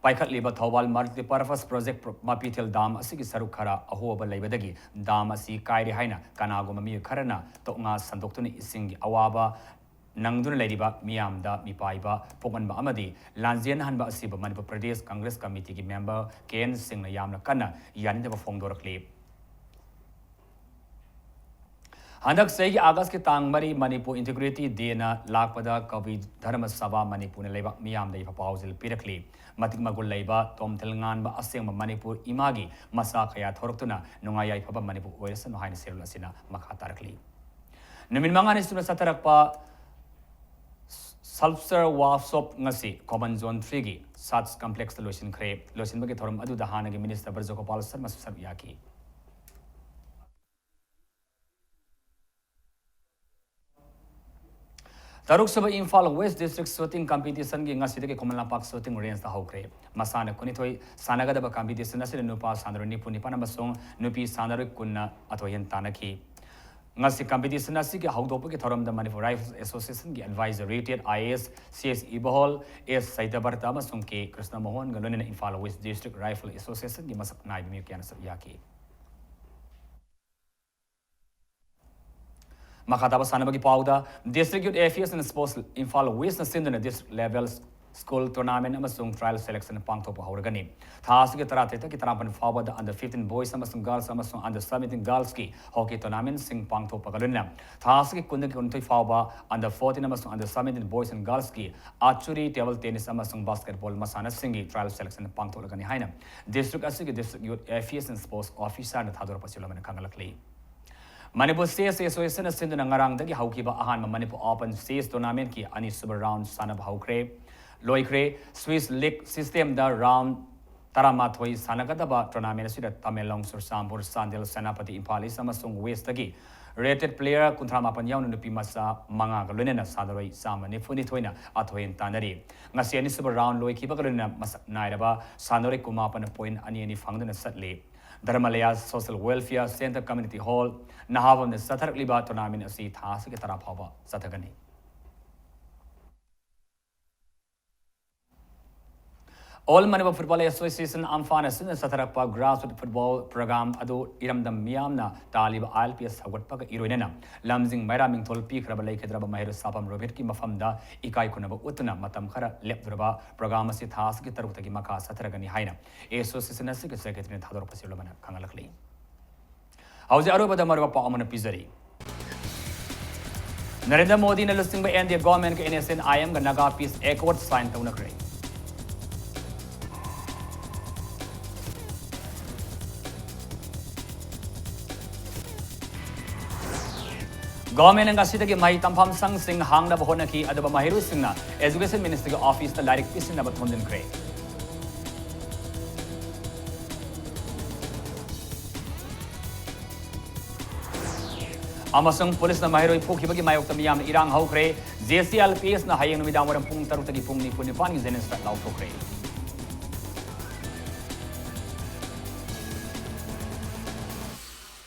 ꯄꯥꯏꯈꯠꯂꯤꯕ ꯊꯧꯕꯥꯜ ꯃꯜꯇꯤꯄꯔꯄꯁ ꯄ꯭ꯔꯣꯖꯦꯛ ꯃꯄꯤꯊꯦꯜ ꯗꯥꯝ ꯑꯁꯤꯒꯤ ꯁꯔꯨꯛ ꯈꯔ ꯑꯍꯣꯕ ꯂꯩꯕꯗꯒꯤ ꯗꯥꯝ ꯑꯁꯤ ꯀꯥꯏꯔꯦ ꯍꯥꯏꯅ ꯀꯅꯥꯒꯨꯝꯕ ꯃꯤꯑꯣꯏ ꯈꯔꯅ ꯇꯣꯛꯉꯥ ꯁꯟꯗꯣꯛꯇꯨꯅ ꯏꯁꯤꯡꯒꯤ ꯑꯋꯥꯕ ꯅꯪꯗꯨꯅ ꯂꯩꯔꯤꯕ ꯃꯤꯌꯥꯝꯗ ꯃꯤꯄꯥꯏꯕ ꯄꯣꯛꯍꯟꯕ ꯑꯃꯗꯤ ꯂꯥꯟꯖꯦꯟꯅꯍꯟꯕ ꯑꯁꯤꯕꯨ ꯃꯅꯤꯄꯨꯔ ꯄ꯭ꯔꯗꯦꯁ ꯀꯪꯒ꯭ꯔꯦꯁ ꯀꯃꯤꯇꯤꯒꯤ ꯃꯦꯝꯕꯔ ꯀꯦ ꯑꯦꯟ ꯁꯤꯡꯅ ꯌꯥꯝꯅ ꯀꯟꯅ ꯌꯥꯅꯤꯡꯗꯕ ꯐꯣꯡꯗꯣꯔꯛꯂꯤ꯫ ꯍꯟꯗꯛ ꯆꯍꯤꯒꯤ ꯑꯥꯒꯁꯀꯤ ꯇꯥꯡ ꯃꯔꯤ ꯃꯅꯤꯄꯨꯔ ꯏꯟꯇꯤꯒ꯭ꯔꯤꯇꯤ ꯗꯦꯅ ꯂꯥꯛꯄꯗ ꯀꯕꯤ ꯙꯔꯃ ꯁꯚꯥ ꯃꯅꯤꯄꯨꯔꯅ ꯂꯩꯕꯥꯛ ꯃꯤꯌꯥꯝꯗ ꯌꯥꯏꯐ ꯄꯥꯎꯖꯦꯜ ꯄꯤꯔꯛꯂꯤ꯫ ꯃꯇꯤꯛ ꯃꯒꯨꯟ ꯂꯩꯕ, ꯇꯣꯝꯊꯤꯜ ꯉꯥꯟꯕ ꯑꯁꯦꯡꯕ ꯃꯅꯤꯄꯨꯔ ꯏꯃꯥꯒꯤ ꯃꯆꯥ ꯀꯌꯥ ꯊꯣꯔꯛꯇꯨꯅ ꯅꯨꯡꯉꯥꯏ ꯌꯥꯏꯐꯕ ꯃꯅꯤꯄꯨꯔ ꯑꯣꯏꯔꯁꯅꯨ ꯍꯥꯏꯅ ꯁꯦꯜ ꯑꯁꯤꯅ ꯃꯈꯥ ꯇꯥꯔꯛꯂꯤ꯫ ꯅꯨꯃꯤꯠ ꯃꯉꯥꯅꯤ ꯁꯨꯅ ꯆꯠꯊꯔꯛꯄ ꯁꯜꯞꯁꯔ ꯋꯥꯔꯛꯁꯣꯞ ꯉꯁꯤ ꯀꯣꯃꯟ ꯖꯣꯟ ꯊ꯭ꯔꯤꯒꯤ ꯁꯥꯠꯁ ꯀꯝꯄ꯭ꯂꯦꯛꯁꯇ ꯂꯣꯏꯁꯤꯟꯈ꯭ꯔꯦ꯫ ꯂꯣꯏꯁꯤꯟꯕꯒꯤ ꯊꯧꯔꯝ ꯑꯗꯨꯗ ꯍꯥꯟꯅꯒꯤ ꯃꯤꯅꯤꯁꯇꯔ ꯕ꯭ꯔꯖꯒꯣꯄꯥꯜ ꯁꯔꯃꯁꯨ ꯁꯔꯨꯛ ꯌꯥꯈꯤ꯫ ꯇꯔꯨꯛꯁꯨꯕ ꯏꯝꯐꯥꯜ ꯋꯦꯁ ꯗꯤꯁꯇ꯭ꯔꯤꯛ ꯁꯨꯇꯤꯡ ꯀꯝꯄꯤꯇꯤꯁꯟꯒꯤ ꯉꯁꯤꯗꯒꯤ ꯈꯨꯃꯟ ꯂꯝꯄꯥꯛ ꯁꯨꯇꯤꯡ ꯔꯦꯟꯖꯇ ꯍꯧꯈ꯭ꯔꯦ꯫ ꯃꯁꯥꯟꯅ ꯀꯨꯟꯅꯤꯊꯣꯏ ꯁꯥꯟꯅꯒꯗꯕ ꯀꯝꯄꯤꯇꯤꯁꯟ ꯑꯁꯤꯗ ꯅꯨꯄꯥ ꯁꯥꯟꯅꯔꯣꯏ ꯅꯤꯐꯨ ꯅꯤꯄꯥꯟ ꯑꯃꯁꯨꯡ ꯅꯨꯄꯤ ꯁꯥꯟꯅꯔꯣꯏ ꯀꯨꯟꯅ ꯑꯊꯣꯏ ꯑꯍꯦꯟ ꯇꯥꯟꯅꯈꯤ꯫ ꯉꯁꯤ ꯀꯝꯄꯤꯇꯤꯁꯟ ꯑꯁꯤꯒꯤ ꯍꯧꯗꯣꯛꯄꯒꯤ ꯊꯧꯔꯝꯗ ꯃꯅꯤꯄꯨꯔ ꯔꯥꯏꯐꯜꯁ ꯑꯦꯁꯣꯁꯤꯌꯦꯁꯟꯒꯤ adviser retired I A S C S ꯏꯕꯣꯍꯣꯜ, ꯑꯦꯁ ꯁꯩꯇꯕꯔꯇ ꯑꯃꯁꯨꯡ ꯀꯦ ꯀ꯭ꯔꯤꯁꯅ ꯃꯣꯍꯟꯒ ꯂꯣꯏꯅꯅ ꯏꯝꯐꯥꯜ ꯋꯦꯁ ꯗꯤꯁꯇ꯭ꯔꯤꯛ ꯔꯥꯏꯐꯜ ꯑꯦꯁꯣꯁꯤꯌꯦꯁꯟꯒꯤ ꯃꯁꯛ ꯅꯥꯏꯕ ꯃꯤꯑꯣꯏ ꯀꯌꯥꯅ ꯁꯔꯨꯛ ꯌꯥꯈꯤ꯫ ꯃꯈꯥ ꯇꯥꯕ ꯁꯥꯟꯅꯕꯒꯤ ꯄꯥꯎꯗ, District Youth Affairs and Sports Imphal ꯋꯦꯁꯅ ꯁꯤꯟꯗꯨꯅ district level school tournament ꯑꯃꯁꯨꯡ trial selection ꯄꯥꯡꯊꯣꯛꯄ ꯍꯧꯔꯒꯅꯤ꯫ ꯊꯥ ꯑꯁꯤꯒꯤ ꯇꯔꯥꯇꯔꯦꯠꯇꯒꯤ ꯇꯔꯥꯃꯥꯄꯟ ꯐꯥꯎꯕꯗ under fifteen boys ꯑꯃꯁꯨꯡ girls ꯑꯃꯁꯨꯡ under seventeen girlsꯀꯤ hockey tournamentꯁꯤꯡ ꯄꯥꯡꯊꯣꯛꯄꯒ ꯂꯣꯏꯅꯅ ꯊꯥ ꯑꯁꯤꯒꯤ ꯀꯨꯟꯗꯒꯤ ꯀꯨꯟꯊꯣꯏ ꯐꯥꯎꯕ under fourteen ꯑꯃꯁꯨꯡ under seventeen boys and girlsꯀꯤ archery, table tennis ꯑꯃꯁꯨꯡ basketball ꯃꯁꯥꯟꯅꯁꯤꯡꯒꯤ trial selection ꯄꯥꯡꯊꯣꯛꯂꯒꯅꯤ ꯍꯥꯏꯅ district ꯑꯁꯤꯒꯤ District Youth Affairs and Sports Officerꯅ ꯊꯥꯗꯣꯔꯛꯄ ꯁꯤꯂꯣꯃꯅ ꯈꯪꯍꯜꯂꯛꯂꯤ꯫ Manipur Chess Associationꯅ ꯁꯤꯟꯗꯨꯅ ꯉꯔꯥꯡꯗꯒꯤ ꯍꯧꯈꯤꯕ ꯑꯍꯥꯟꯕ ꯃꯅꯤꯄꯨꯔ Open Chess tournamentꯀꯤ ꯑꯅꯤꯁꯨꯕ round ꯁꯥꯟꯅꯕ ꯍꯧꯈ꯭ꯔꯦ, ꯂꯣꯏꯈ꯭ꯔꯦ꯫ Swiss league systemꯗ round ꯇꯔꯥꯃꯥꯊꯣꯏ ꯁꯥꯟꯅꯒꯗꯕ tournament ꯑꯁꯤꯗ ꯇꯃꯦꯡꯂꯣꯡ, ꯆꯨꯔꯆꯥꯟꯄꯨꯔ, ꯆꯥꯟꯗꯦꯜ, ꯁꯦꯅꯥꯄꯇꯤ, ꯏꯝꯐꯥꯜ East ꯑꯃꯁꯨꯡ Westꯇꯒꯤ rated player ꯀꯨꯟꯊ꯭ꯔꯥ ꯃꯥꯄꯟ ꯌꯥꯎꯅ ꯅꯨꯄꯤ ꯃꯆꯥ ꯃꯉꯥꯒ ꯂꯣꯏꯅꯅ ꯁꯥꯟꯅꯔꯣꯏ ꯆꯥꯝꯃ ꯅꯤꯐꯨ ꯅꯤꯊꯣꯏꯅ ꯑꯊꯣꯏ ꯑꯍꯦꯟ ꯇꯥꯟꯅꯔꯤ꯫ ꯉꯁꯤ ꯑꯅꯤꯁꯨꯕ round ꯂꯣꯏꯈꯤꯕꯒ ꯂꯣꯏꯅꯅ ꯃꯁꯛ ꯅꯥꯏꯔꯕ ꯁꯥꯟꯅꯔꯣꯏ ꯀꯨꯟꯃꯥꯄꯟꯅ point ꯑꯅꯤ ꯑꯅꯤ ꯐꯪꯗꯨꯅ ꯆꯠꯂꯤ꯫ ꯙꯔꯃꯂꯌꯥ Social Welfare Centre Community Hall, ꯅꯍꯥꯕꯝꯗ ꯆꯠꯊꯔꯛꯂꯤꯕ tournament ꯑꯁꯤ ꯊꯥ ꯑꯁꯤꯒꯤ ꯇꯔꯥ ꯐꯥꯎꯕ ꯆꯠꯊꯒꯅꯤ꯫ All Manipur Football Association, ꯑꯝꯐꯥꯅ ꯁꯤꯟꯅ ꯆꯠꯊꯔꯛꯄ grassroots football program ꯑꯗꯨ ꯏꯔꯝꯗꯝ ꯃꯤꯌꯥꯝꯅ ꯇꯥꯜꯂꯤꯕ ILPS ꯍꯧꯒꯠꯄꯒ ꯏꯔꯣꯏꯅꯅ ꯂꯝꯖꯤꯡ ꯃꯩꯔꯥ ꯃꯤꯡꯊꯣꯜ ꯄꯤꯈ꯭ꯔꯕ ꯂꯩꯈꯤꯗ꯭ꯔꯕ ꯃꯍꯩꯔꯣꯏ ꯁꯥꯐꯝ ꯔꯣꯍꯤꯠꯀꯤ ꯃꯐꯝꯗ ꯏꯀꯥꯏ ꯈꯨꯝꯅꯕ ꯎꯠꯇꯨꯅ ꯃꯇꯝ ꯈꯔ ꯂꯦꯞꯂꯨꯔꯕ program ꯑꯁꯤ ꯊꯥ ꯑꯁꯤꯒꯤ ꯇꯔꯨꯛꯇꯒꯤ ꯃꯈꯥ ꯆꯠꯊꯔꯒꯅꯤ ꯍꯥꯏꯅ association ꯑꯁꯤꯒꯤ secretaryꯅ ꯊꯥꯗꯣꯔꯛꯄꯁꯤ ꯂꯣꯏꯅꯃꯛ ꯈꯪꯍꯜꯂꯛꯂꯤ꯫ ꯍꯧꯖꯤꯛ ꯑꯔꯣꯏꯕꯗ ꯃꯔꯨꯑꯣꯏꯕ ꯄꯥꯎ ꯑꯃꯅ ꯄꯤꯖꯔꯤ꯫ ꯅꯔꯦꯟꯗ꯭ꯔ ꯃꯣꯗꯤꯅ ꯂꯨꯆꯤꯡꯕ NDA governmentꯒ NSCN-IMꯒ Naga Peace Accord sign ꯇꯧꯅꯈ꯭ꯔꯦ꯫ Governmentꯅ ꯉꯁꯤꯗꯒꯤ ꯃꯍꯩ ꯇꯝꯐꯝ ꯁꯪꯁꯤꯡ ꯍꯥꯡꯅꯕ ꯍꯣꯠꯅꯈꯤ, ꯑꯗꯨꯕꯨ ꯃꯍꯩꯔꯣꯏꯁꯤꯡꯅ Education Ministryꯒꯤ officeꯇ ꯂꯥꯏꯔꯤꯛ ꯄꯤꯁꯤꯟꯅꯕ ꯊꯣꯝꯖꯤꯟꯈ꯭ꯔꯦ꯫ ꯑꯃꯁꯨꯡ ꯄꯨꯂꯤꯁꯅ ꯃꯍꯩꯔꯣꯏ ꯐꯨꯈꯤꯕꯒꯤ ꯃꯥꯌꯣꯛꯇ ꯃꯤꯌꯥꯝꯅ ꯏꯔꯥꯡ ꯍꯧꯈ꯭ꯔꯦ꯫ JCLPSꯅ ꯍꯌꯦꯡ ꯅꯨꯃꯤꯗꯥꯡ ꯋꯥꯏꯔꯝ ꯄꯨꯡ ꯇꯔꯨꯛꯇꯒꯤ ꯄꯨꯡ ꯅꯤꯐꯨ ꯅꯤꯄꯥꯟꯒꯤ ꯖꯦꯅꯤꯝꯁꯇ ꯂꯥꯎꯊꯣꯛꯈ꯭ꯔꯦ꯫